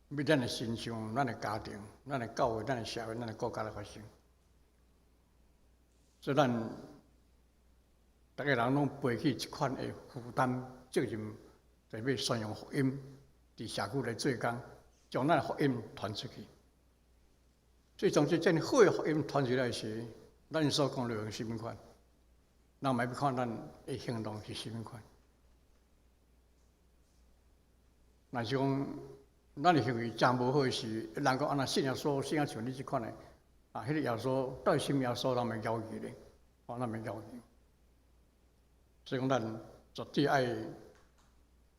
欲咱的身上、咱的家庭、咱的教會、咱的社會、咱的國家來發生。所以咱逐个人攏背起這款的負擔責任，就欲宣揚福音，佇社區來做工，將咱的福音傳出去。所以，當這真好的福音傳出來時，咱所講內容是啥物款？人嘛欲看咱的行動是啥物款？若是講，咱的行為誠無好時，人講按怎信耶穌，信啊像你這款的，啊，彼個耶穌到底啥物耶穌，人會猶豫咧，哦，人會猶豫。所以講，咱絕對愛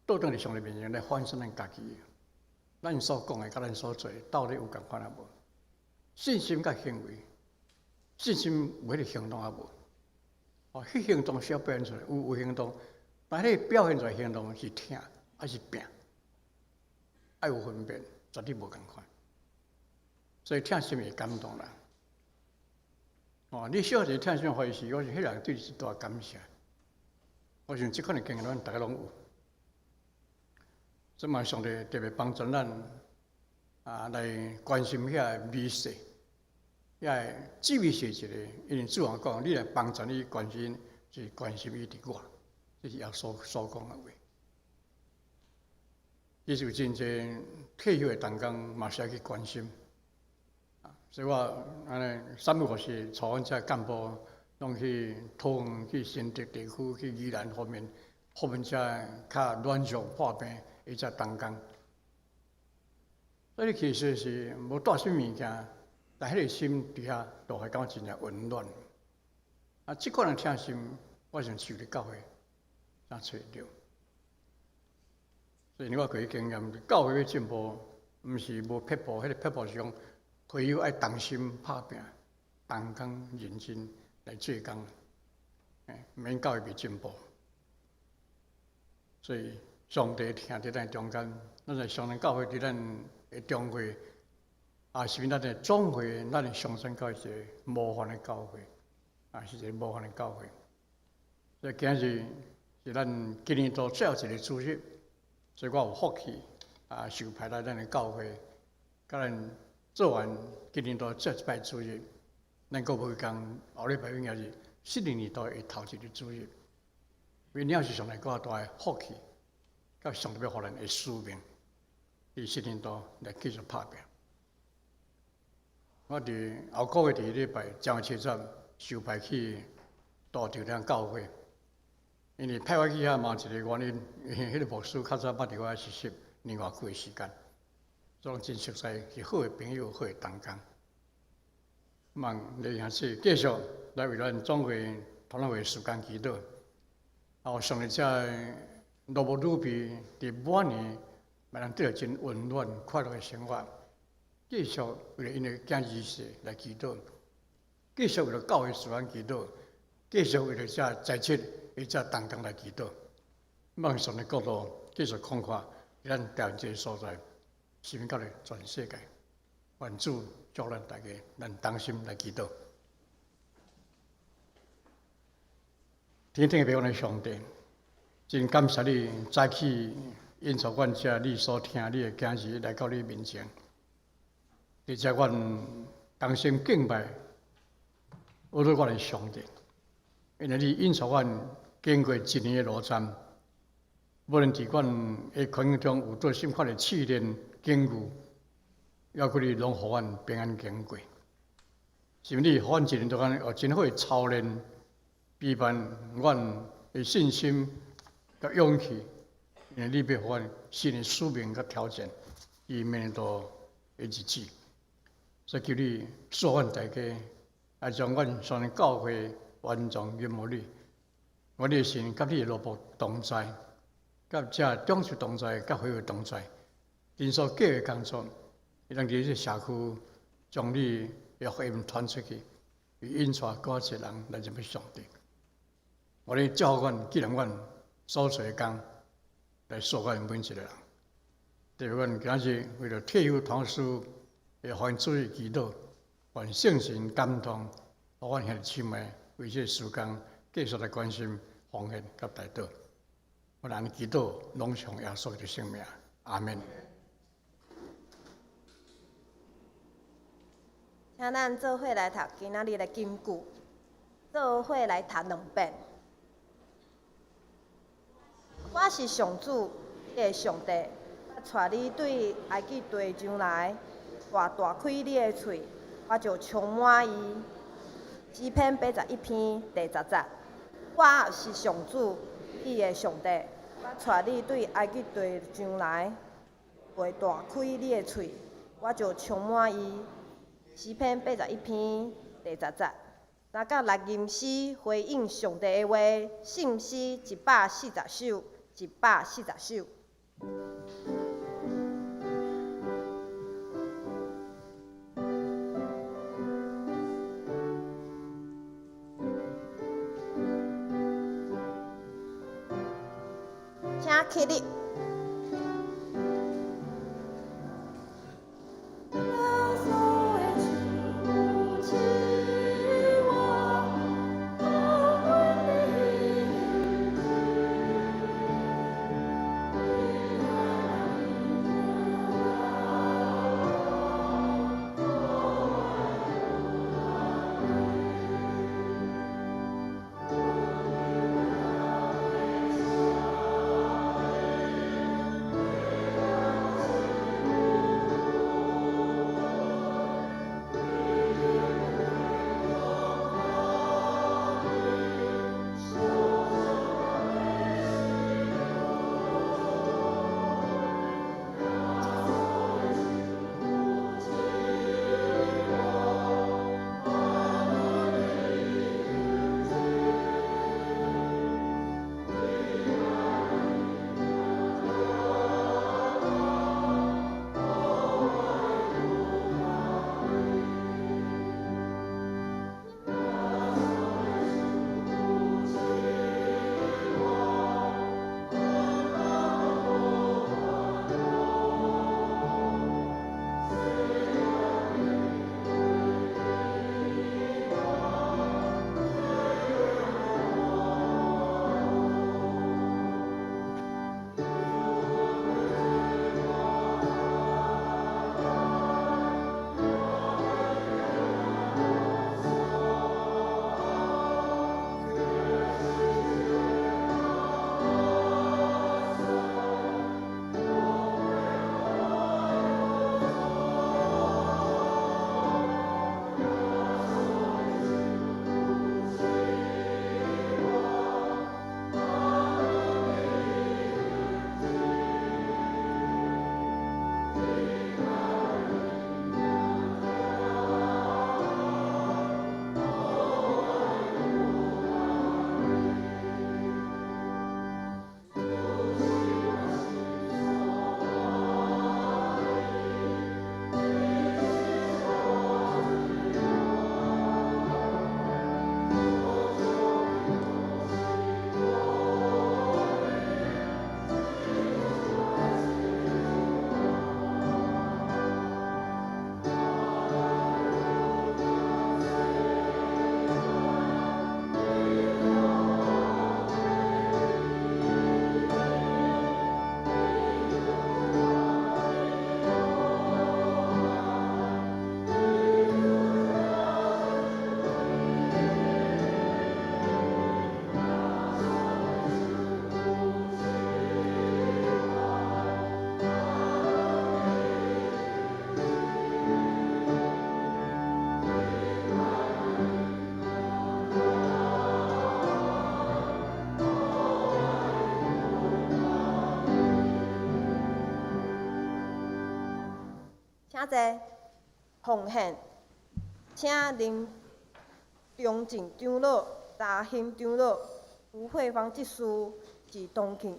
倒轉佇上帝面前來反省咱家己，咱所講的佮咱所做的到底有仝款抑無？信心佮行為，信心有彼個行動抑無？哦，彼行動需要表現出來，有行動，但彼個表現出來行動是疼抑是拚？愛有分別，絕對無仝款。所以疼心會感動人。哦，你小一個疼心歡喜，我是彼個人對你一大感謝。我想這款的經驗，咱逐家攏有。所以嘛，上帝特別幫助咱啊，來關心遐個微細，遐個至微細一个，因為主也講，你來幫助伊關心，就是關心伊佇我，這是耶穌所講的話。其實有真濟退休的同工嘛是愛去關心，所以我按呢三不五時，帶阮遮幹部攏去桃園、去新竹地區、去宜蘭方面，訪問遮較軟弱破病的遮同工。所以其實是無帶啥物物件，但彼个心佇遐都會感覺真正溫暖。啊，這款的疼心，我想受佇教會才揣著。所以我過去經驗，教會欲進步，毋是無撇步，彼个撇步是講會友愛同心拍拚，同工認真來做工，免教會袂進步。所以上帝疼佇咱中間，咱在上帝教會佇咱的中會，也是咱的總會，咱的上山教會是一個模範的教會，啊，是一個模範的教會。所以今日是咱今年度最後一个主日。所以我有福氣啊，受派來咱的教會，佮咱做完今年度最後一擺主日，咱閣無共後禮拜應該是新的年度的頭一个主日。為了是上帝閣較大的福氣，佮上帝欲予咱的使命，佇新年度來繼續拍拚。我佇後個月佇禮拜正月初十受派去大稻埕教會。因為派我去遐嘛有一個原因，因為彼個牧師較早捌佇我遐實習年偌久的時間，所以真熟似，是好的朋友，好的同工。望你兄弟繼續來為咱總會團體會時間祈禱。啊，上帝遮奴僕女婢佇晚年，嘛能得著真溫暖快樂的生活。繼續為著𪜶的囝兒婿來祈禱，繼續為著教會時間祈禱，繼續為著遮在職的遮同工來祈禱。望上帝國度繼續擴闊咱台灣這个所在，甚至到咧全世界。願主祝咱大家，咱同心來祈禱。天頂的父阮的上帝，真感謝你早起引導阮遮你所疼你的囝兒來到你面前，佇遮阮同心敬拜，阿做阮的上帝，因為你引導阮經過一年的路程，無論佇阮的環境中有做啥款的試煉境遇，猶閣你攏予阮平安經過。是毋你予阮一年中間有真好的操練，陪伴阮的信心佮勇氣，因為你欲予阮新的使命佮挑戰，伊面對的日子，所以求你賜阮大家，來將阮上帝教會完全仰慕你，願你的神佮你的奴僕同在，佮遮長執同在，佮會友同在，尽所计的工作，伊通伫这社区将你的福音传出去，引带閣較濟人來認識上帝。我咧祝福阮，紀念阮所做的工，來祝福阮每一個人。特別阮今仔日為著退休同事的奉獻主日祈禱，願聖神感動，予阮兄弟姊妹為這個事工繼續來關心、奉獻佮代禱。阮按呢祈禱，攏是奉耶穌的聖名，阿門。請咱做伙來讀今仔日的金句，做伙來讀兩遍。我是上主，你的上帝，我帶你對埃及地上來，大大開你的喙，我就充滿伊。詩篇81篇第10節。我是上主，你的上帝，我帶你對埃及地上來，大大開你的喙，我就充滿伊。詩篇81篇第10節。三甲六吟詩回應上帝的話，聖詩140首，140首。請起立。請坐，奉獻，請林中正長老、查興長老、吴慧芳執事及董慶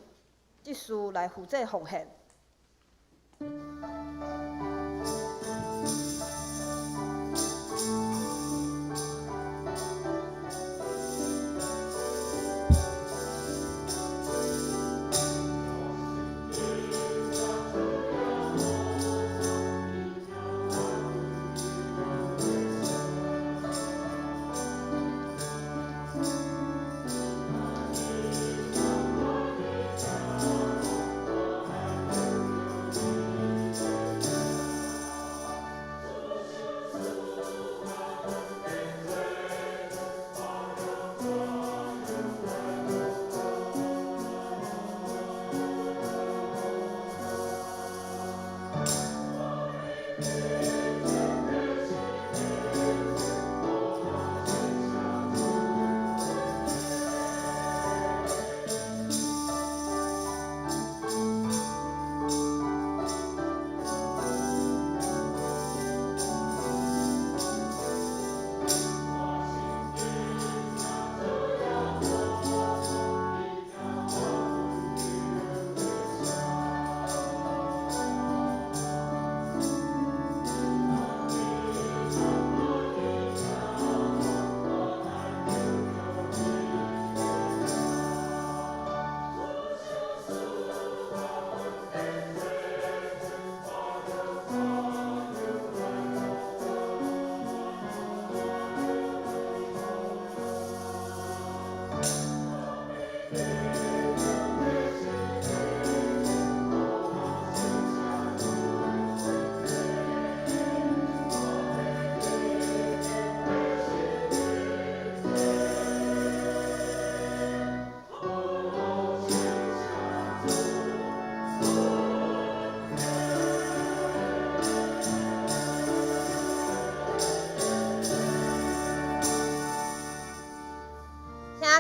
執事來負責奉獻。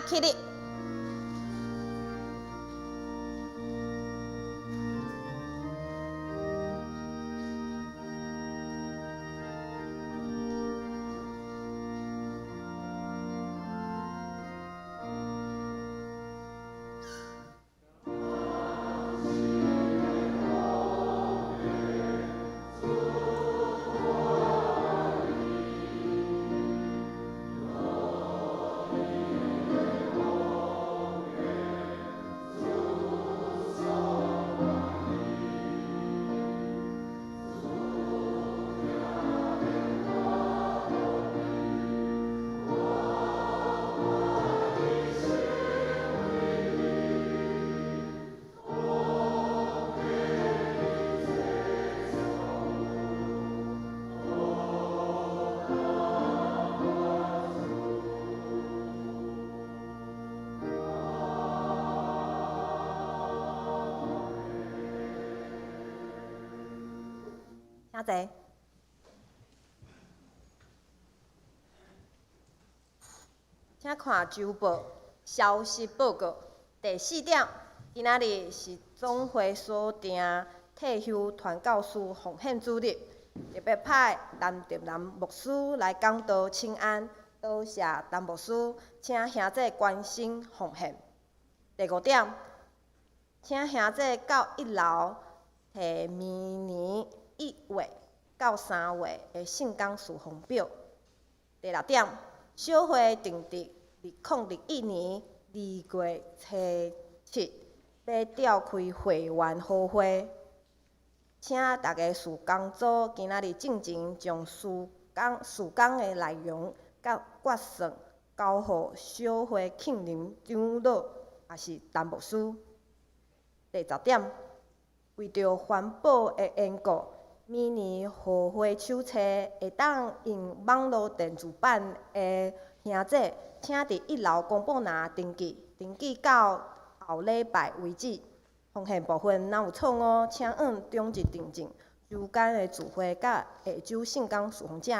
起立。请坐。请看周报消息报告第四点，今仔日是总会所定退休传教士奉献主日，特别派陈德南牧师来讲道请安，多谢陈牧师，请兄弟关心奉献。第五点，请兄弟到一楼提明年1月到3月的圣工事奉表。第六点，小会定伫2021年2月初7欲召开会员好会，请逐家事工组今仔日进前将事工的内容佮决算交予小会庆林长老，也是陈牧师。第十点，为著环保的缘故，明年和会手册会当用网路电子版的兄弟，请伫一楼公布栏登记，登记到后礼拜为止。奉献部分若有错误，请按中日订正。周间的聚会佮下周圣工事奉者，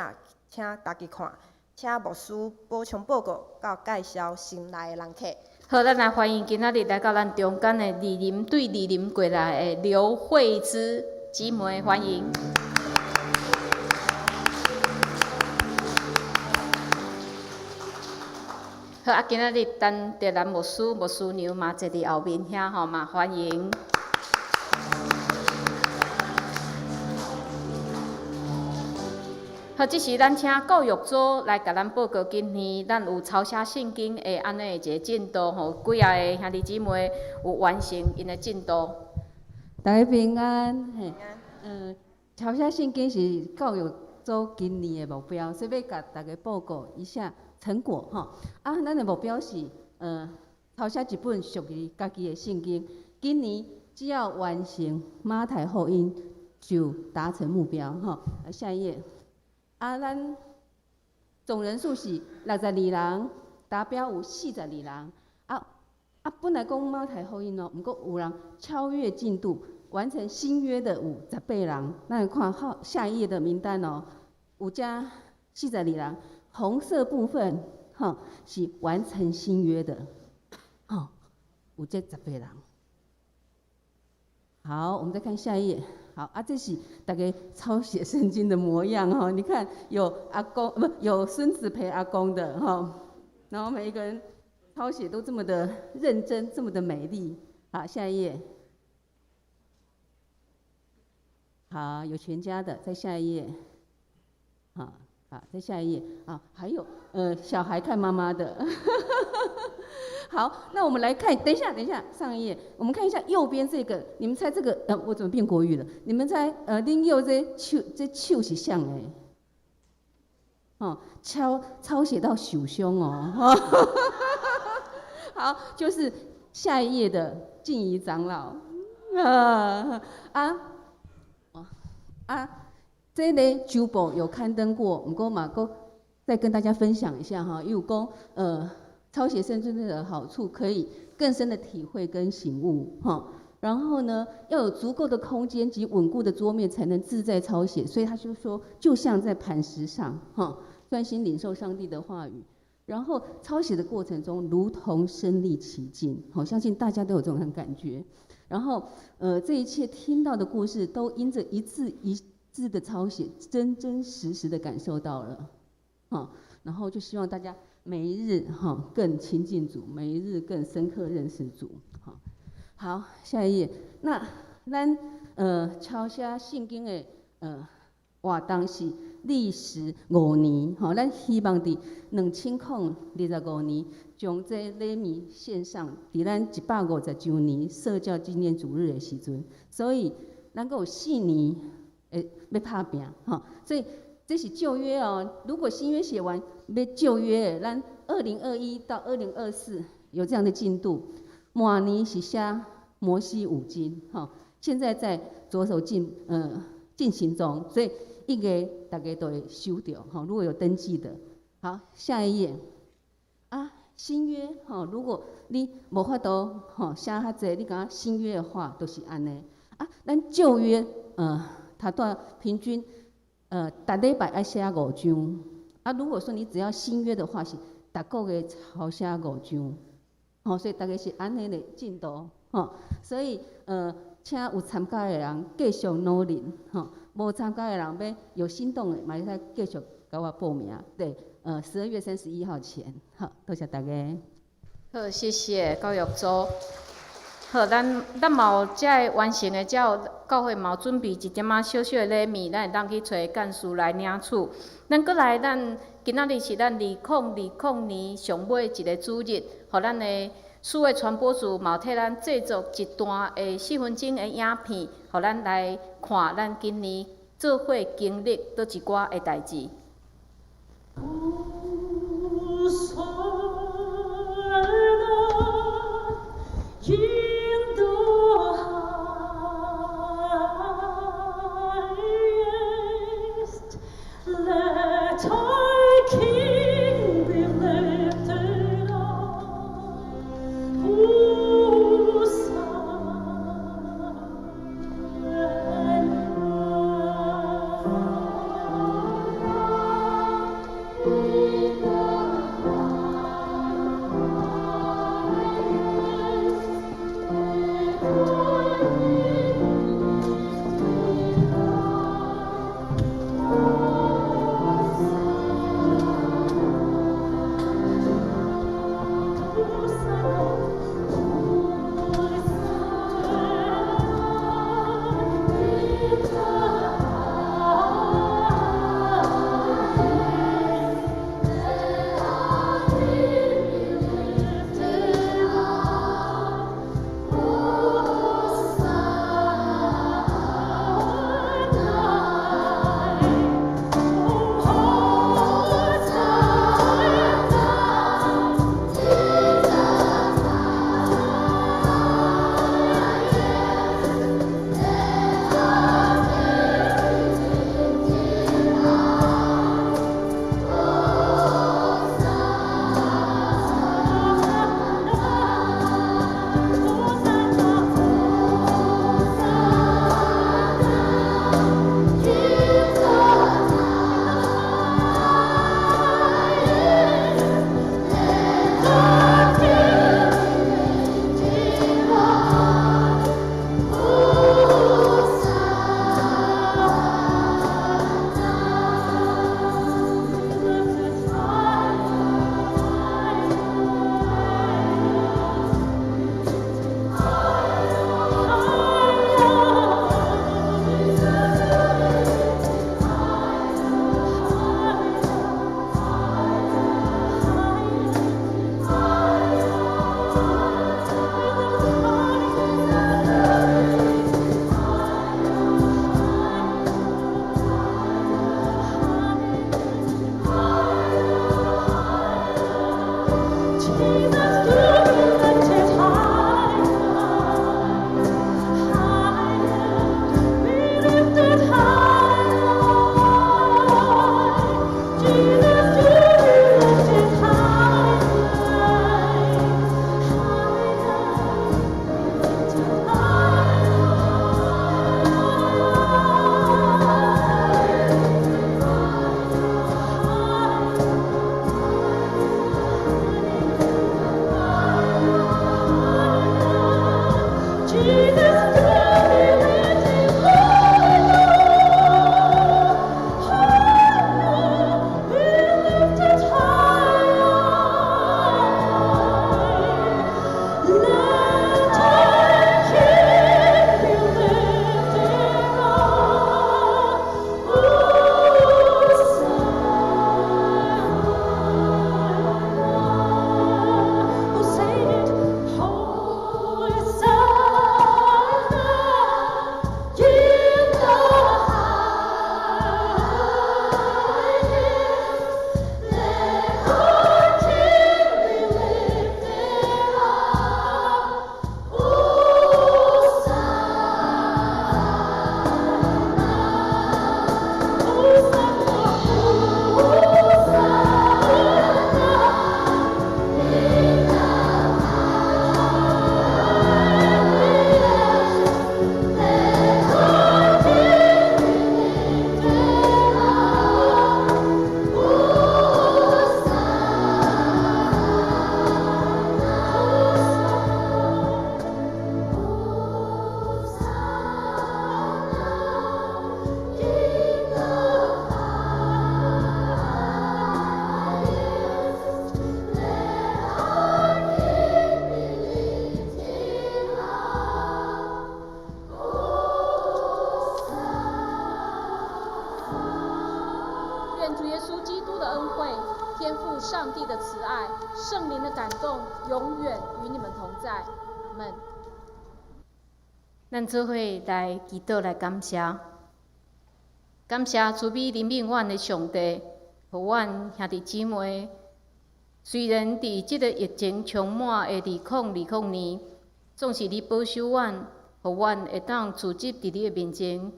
请家己看。请牧师补充报告，佮介绍新来的人客。好，咱来欢迎今仔日来到咱中间的二林对二林过来的刘慧芝姊妹，欢迎。好，啊，今仔日陈德兰牧师、牧师娘嘛坐伫后面遐吼，嘛欢迎。好，这时咱请教育组来共咱报告，今年咱有抄写圣经的按呢一个进度吼，几仔个兄弟姊妹有完成𪜶的进度。大家平安，嘿，抄写圣经是教育组今年的目标，所以欲共大家报告一下成果吼。啊，咱的目标是，抄写一本属于家己的圣经。今年只要完成马太福音，就达成目标吼。啊，下一页。啊，咱总人数是62人，达标有42人。啊，本来讲马太福音哦，毋过有人超越进度，完成新约的有18人。咱来看好下一页的名单哦，有遮42人，红色部分吼是完成新约的，吼有这18人。好，我们再看下一页。好啊，这是大家抄写圣经的模样哦。你看，有阿公不有孙子陪阿公的哈，然后每一个人抄写都这么的认真，这么的美丽。好，下一页。好，有全家的，再下一页。好，好，再下一页啊，还有小孩看妈妈的。好，那我们来看，等一下，等一下，上一页，我们看一下右边这个，你们猜这个，我怎么变国语了？你们猜，恁右这手，这手是啥的？哦，抄写到受伤哦。好，就是下一页的静怡长老。这个周报有刊登过，毋过嘛，阁再跟大家分享一下哈，伊有讲，抄写圣经的好处，可以更深的体会跟醒悟哈。然后呢，要有足够的空间及稳固的桌面，才能自在抄写。所以他就说，就像在磐石上哈，专心领受上帝的话语。然後抄寫的過程中，如同身歷其境，好，相信大家都有這種感覺。然後，這一切聽到的故事，都因着一字一字的抄寫，真真實實的感受到了，好，然後就希望大家每一日哈更親近主，每一日更深刻認識主，好，好，下一頁，那咱抄寫聖經的活動是歷時5年，吼，咱希望佇2025年將這禮物獻上，佇咱150週年聖教紀念主日的時陣，所以咱閣有4年會欲拍拚，吼，所以這是舊約哦。如果新約寫完，欲舊約，咱2021到2024有這樣的進度。明年是寫摩西五經，吼，現在在着手進行中，所以1月大家都會收著，吼，如果有登記的。好，下一頁。啊，新約，吼，如果你無法度吼寫較濟，你感覺新約的話都是按呢。啊，咱舊約，他都平均，逐禮拜愛寫五章。啊，如果說你只要新約的話，是逐個月抄寫五章。吼，所以大概是按呢的進度，吼。所以，請有參加的人繼續努力，吼。無參加的人欲有心動的，嘛會使繼續共我報名。對，12月31號前，好，多謝大家。好，謝謝教育組。好，咱嘛有遮个完成的，才有教會嘛有準備一點仔小小的禮物，咱會當去揣幹事來領取。咱閣來，咱今仔日是咱2020年上尾一个主日，予咱的數位傳播組嘛有替咱製作一段的4分鐘的影片，予咱來看咱今年做伙經歷佗一寡的代誌。 In the highest, let our King be lifted up. Hosanna. 願主耶穌基督的恩惠、天父上帝的慈愛、聖靈的感動，永遠與你們同在。阿們。咱做伙來祈禱來感謝，感謝慈悲憐憫阮的上帝，予阮兄弟姊妹，雖然佇這個疫情充滿的2020年，總是你保守阮，予阮會當聚集佇你的面前，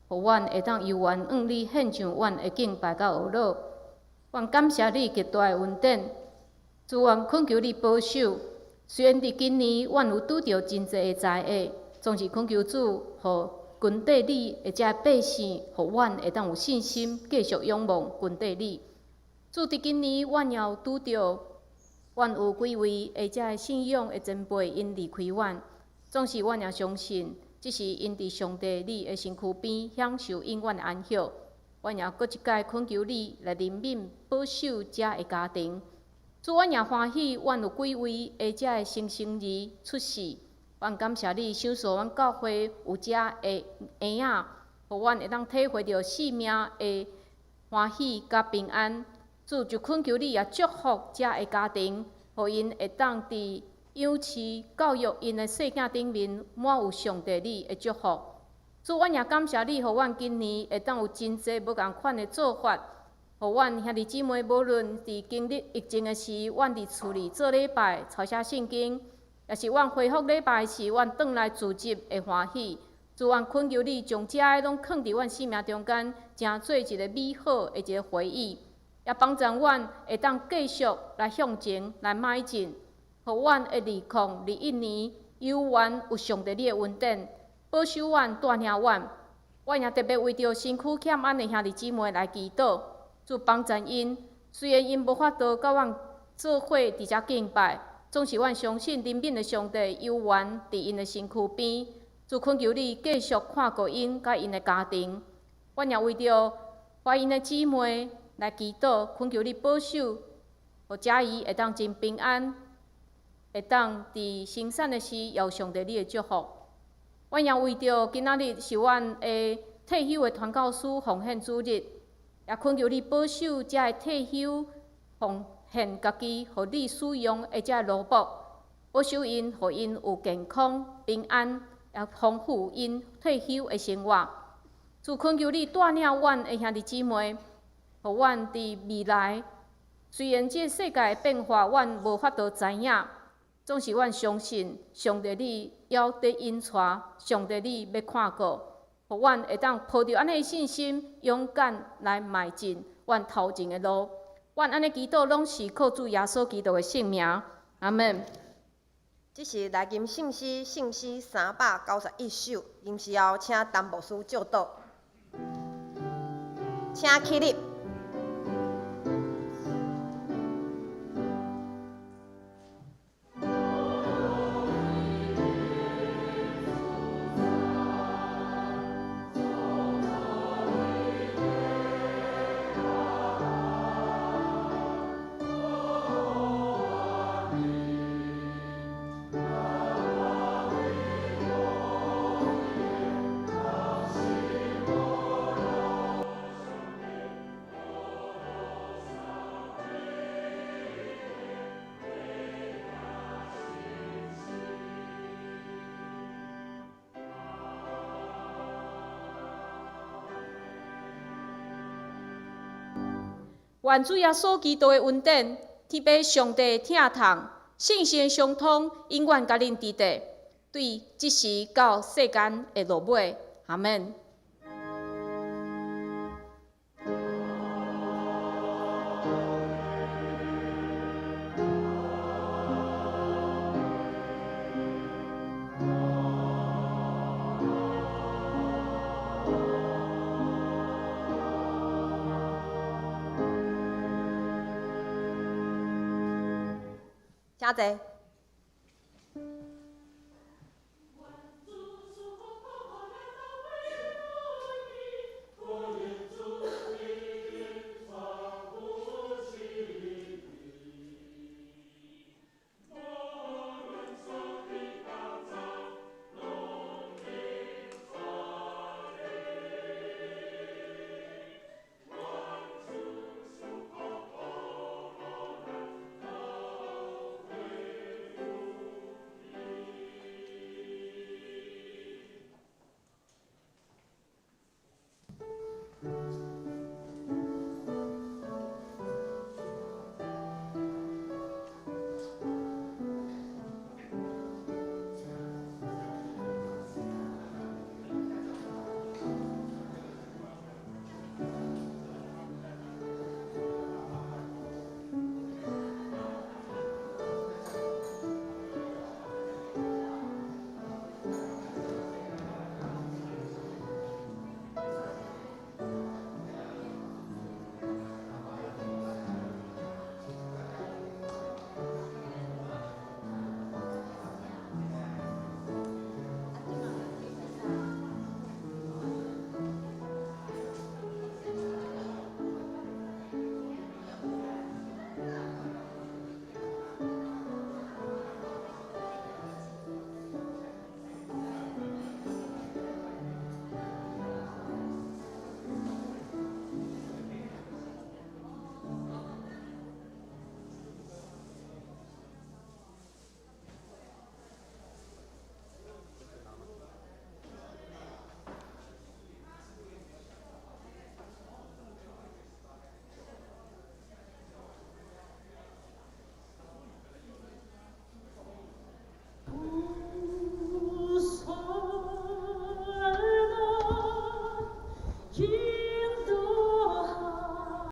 予阮會當猶原向你獻上阮的敬拜佮呵咾。阮感謝你極大的恩典，主，阮懇求你保守。雖然佇今年，阮有拄著真濟的災厄，總是懇求主，予跟綴你的這百姓，予阮會當有信心繼續仰望跟綴你。主，佇今年，阮也有拄著，阮有幾位的這信仰的前輩，𪜶離開阮，總是阮也相信，這是𪜶佇上帝你的身軀邊享受永遠的安息。阮也閣一擺懇求你來憐憫保守這个家庭。主，阮也歡喜，阮有幾位的這个新生兒出世。阮感謝你，賞賜阮教會有這个嬰仔，予阮會當體會著生命的歡喜佮平安。主，就懇求你也祝福這个家庭，予𪜶會當佇養飼教育𪜶的細囝頂面滿有上帝你的祝福。主，阮也感謝你，予阮今年會當有真濟無仝款的做法，予阮兄弟姊妹無論佇經歷疫情的時，阮佇厝裡做禮拜、抄寫聖經，抑是阮恢復禮拜時，阮轉來聚集的歡喜。主，阮懇求你將這个攏囥佇阮生命中間，成做一個美好的一個回憶，也幫助阮會當繼續來向前來邁進，予阮的2021年猶原有上帝你的恩典，保守阮、帶領阮。阮也特別為著身軀欠安的兄弟姊妹來祈禱，主幫助𪜶。雖然𪜶無法度佮阮做伙佇遮敬拜，總是阮相信憐憫的上帝猶原佇𪜶的身軀邊。主懇求你繼續看顧𪜶佮𪜶的家庭。阮也為著懷孕的姊妹來祈禱，懇求你保守，予佳怡會當真平安，會當佇生產的時也有上帝你的祝福。阮也為著今仔日是阮的退休的傳教師奉獻主日，也懇求你保守這个退休奉獻家己，予你使用的這個奴僕，保守𪜶，予𪜶有健康平安，也豐富𪜶退休的生活。主懇求你帶領阮的兄弟姊妹，予阮佇未來，雖然這個世界的變化，阮無法度知影，總是阮相信上帝你猶佇引帶，上帝你欲看顧，予阮會當抱著按呢的信心，勇敢來邁進阮頭前的路。阮按呢祈禱，攏是靠主耶穌基督的聖名。阿們。這是來吟聖詩，聖詩391首，吟詩後請陳牧師祝禱，請起立。願主耶穌基督的恩典，天父上帝疼痛，聖神的相通，永遠佮恁佇佇，對這時到世間的落尾。阿們。請坐。